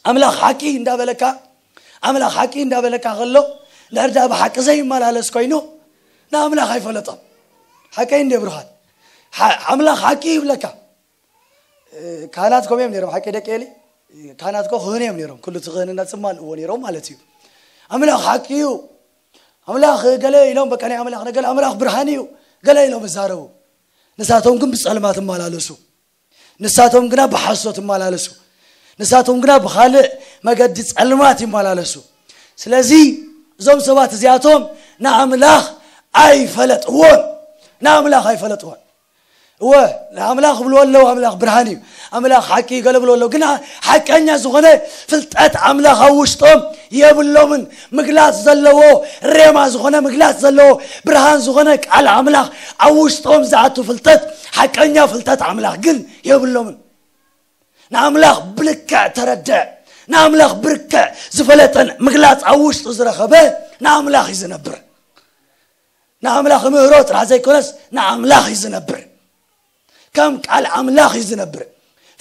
ኣምላኽ ሓቂ እንዳበለካ ኣምላኽ ሓቂ እንዳበለካ ከሎ ንሕርዳ ብሓቂ ዘይመላለስ ኮይኑ ንኣምላኽ ኣይፈለጦም። ሓቀይ እንደ ብርሃን ኣምላኽ ሓቂ ይብለካ። ካህናት ከም እዮም ነይሮም ሓቂ ደቂ ኤሊ ካህናት ኮ ክህን እዮም ነይሮም። ኩሉ እቲ ክህንነት ዝማልእዎ ነይሮም ማለት እዩ። ኣምላኽ ሓቂ እዩ። ኣምላኽ ገለ ኢሎም በቃ ናይ ኣምላኽ ነገር ኣምላኽ ብርሃን እዩ ገለ ኢሎም ይዛረቡ። ንሳቶም ግን ብጸልማት እመላለሱ። ንሳቶም ግና ብሓሶት እመላለሱ። ንሳቶም ግና ብኻልእ መገዲ ጸልማት ይመላለሱ። ስለዚ እዞም ሰባት እዚኣቶም ንኣምላኽ ኣይፈለጥዎን። ንኣምላኽ ኣይፈለጥዎን። እወ፣ ንኣምላኽ ብልዎ ኣለዉ፣ ኣምላኽ ብርሃን እዩ፣ ኣምላኽ ሓቂ እዩ ገለ ብልዎ ኣለዉ። ግን ሓቀኛ ዝኾነ ፍልጠት ኣምላኽ ኣብ ውሽጦም የብሎምን። ምግላጽ ዘለዎ፣ ሬማ ዝኾነ ምግላጽ ዘለዎ፣ ብርሃን ዝኾነ ቃል ኣምላኽ ኣብ ውሽጦም ዝኣቱ ፍልጠት፣ ሓቀኛ ፍልጠት ኣምላኽ ግን የብሎምን። ንኣምላኽ ብልክዕ ተረድአ፣ ንኣምላኽ ብርክዕ ዝፈለጠን ምግላጽ ኣብ ውሽጡ ዝረኸበ ንኣምላኽ እዩ ዝነብር። ንኣምላኽ ምህሮ ጥራሕ ዘይኮነስ ንኣምላኽ እዩ ዝነብር። ከም ቃል ኣምላኽ እዩ ዝነብር።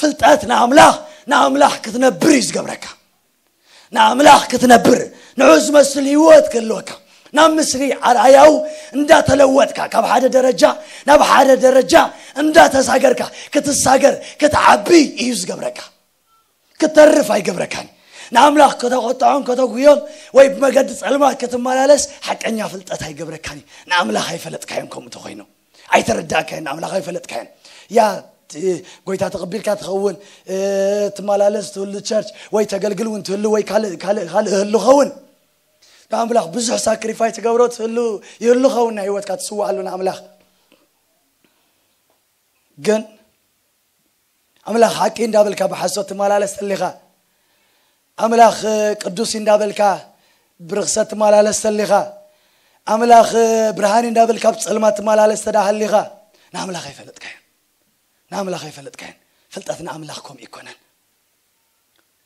ፍልጠት ንኣምላኽ፣ ንኣምላኽ ክትነብር እዩ ዝገብረካ። ንኣምላኽ ክትነብር፣ ንዑ ዝመስል ህይወት ክህልወካ፣ ናብ ምስሊ ኣርኣያው እንዳተለወጥካ፣ ካብ ሓደ ደረጃ ናብ ሓደ ደረጃ እንዳተሳገርካ ክትሳገር፣ ክትዓቢ እዩ ዝገብረካ። ክተርፍ ኣይገብረካን። ንኣምላኽ ከተቆጥዖን ከተጉዮን ወይ ብመገዲ ጸልማት ክትመላለስ ሓቀኛ ፍልጠት ኣይገብረካን እዩ። ንኣምላኽ ኣይፈለጥካዮን። ከምኡ ተኾይኑ ኣይተረዳእካዮን፣ ንኣምላኽ ኣይፈለጥካዮን። ያ ት- ጎይታ ተቐቢልካ ትኸውን፣ እ፣ ትመላለስ ትህሉ ቸርች ወይ ተገልግል እውን ትህሉ ወይ ካልእ ካልእ ካልእ እህሉ ኸውን። ንኣምላኽ ብዙሕ ሳክሪፋይ ትገብሮ ትህሉ ይህሉ ኸውን፣ ናይ ህይወትካ ትስዋኣሉ ንኣምላኽ። ግን ኣምላኽ ሓቂ እንዳበልካ ብሓሶት ትመላለስ ተሊኻ፣ ኣምላኽ ቅዱስ እንዳበልካ ብርኽሰት ትመላለስ ተሊኻ፣ ኣምላኽ ብርሃን እንዳበልካ ብጸልማት ትመላለስ ተዳሃሊኻ፣ ንኣምላኽ ኣይፈለጥካዮን። ንኣምላኽ ኣይፈለጥካዮን። ፍልጠት ንኣምላኽ ከምኡ ይኮነን።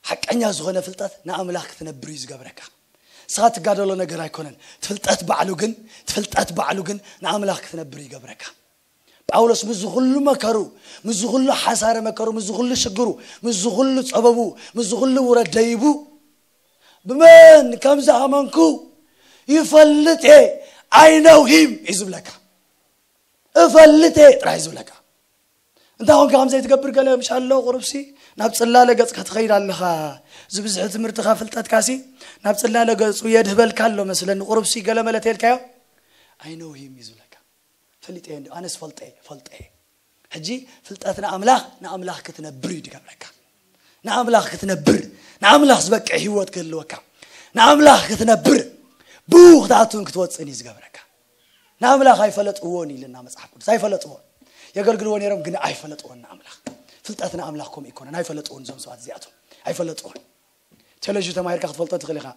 ሓቀኛ ዝኾነ ፍልጠት ንኣምላኽ ክትነብር እዩ ዝገብረካ። ንስኻ ትጋደሎ ነገር ኣይኮነን። ትፍልጠት ባዕሉ ግን ትፍልጠት ባዕሉ ግን ንኣምላኽ ክትነብር ይገብረካ። ጳውሎስ ምስዚ ኩሉ መከሩ፣ ምስዚ ኩሉ ሓሳረ መከሩ፣ ምስዚ ኩሉ ሽግሩ፣ ምስዚ ኩሉ ጸበቡ፣ ምስዚ ኩሉ ውረድ ደይቡ፣ ብመን ከም ዝኣመንኩ ይፈልጥ እየ፣ I know him እዩ ዝብለካ። እፈልጥ እየ ጥራይ እዩ ዝብለካ። እንታይ ኮንካ ከም ዘይትገብር ገለ ምሽ ኣሎ። ቁሩብሲ ናብ ጽላለ ገጽካ ትኸይድ ኣለኻ። ዝብዝሒ ትምህርትኻ ፍልጠትካሲ ናብ ጽላለ ገጹ የድህበልካ ኣሎ መስለኒ። ቁሩብሲ ገለ መለ ተልካዮ፣ I know him እዩ ዝብለካ። ፈሊጠ እየ እንዲ፣ ኣነስ ፈልጠ እየ፣ ፈልጠ እየ። ሕጂ ፍልጠት ንኣምላኽ፣ ንኣምላኽ ክትነብር እዩ ዝገብረካ። ንኣምላኽ ክትነብር፣ ንኣምላኽ ዝበቅዕ ህይወት ክህልወካ፣ ንኣምላኽ ክትነብር ብኡ ክትኣቱን ክትወፅን እዩ ዝገብረካ። ንኣምላኽ ኣይፈለጥዎን ኢልና መጽሓፍ ቅዱስ። ኣይፈለጥዎን። የገልግልዎ ነይሮም ግን ኣይፈለጥዎን ንኣምላኽ። ፍልጠት ንኣምላኽ ከምኡ ይኮነን። ኣይፈለጥዎን እዞም ሰባት እዚኣቶም። ኣይፈለጥዎን። ቴዎሎጂ ተማሂርካ ክትፈልጦ ትኽእል ኢኻ።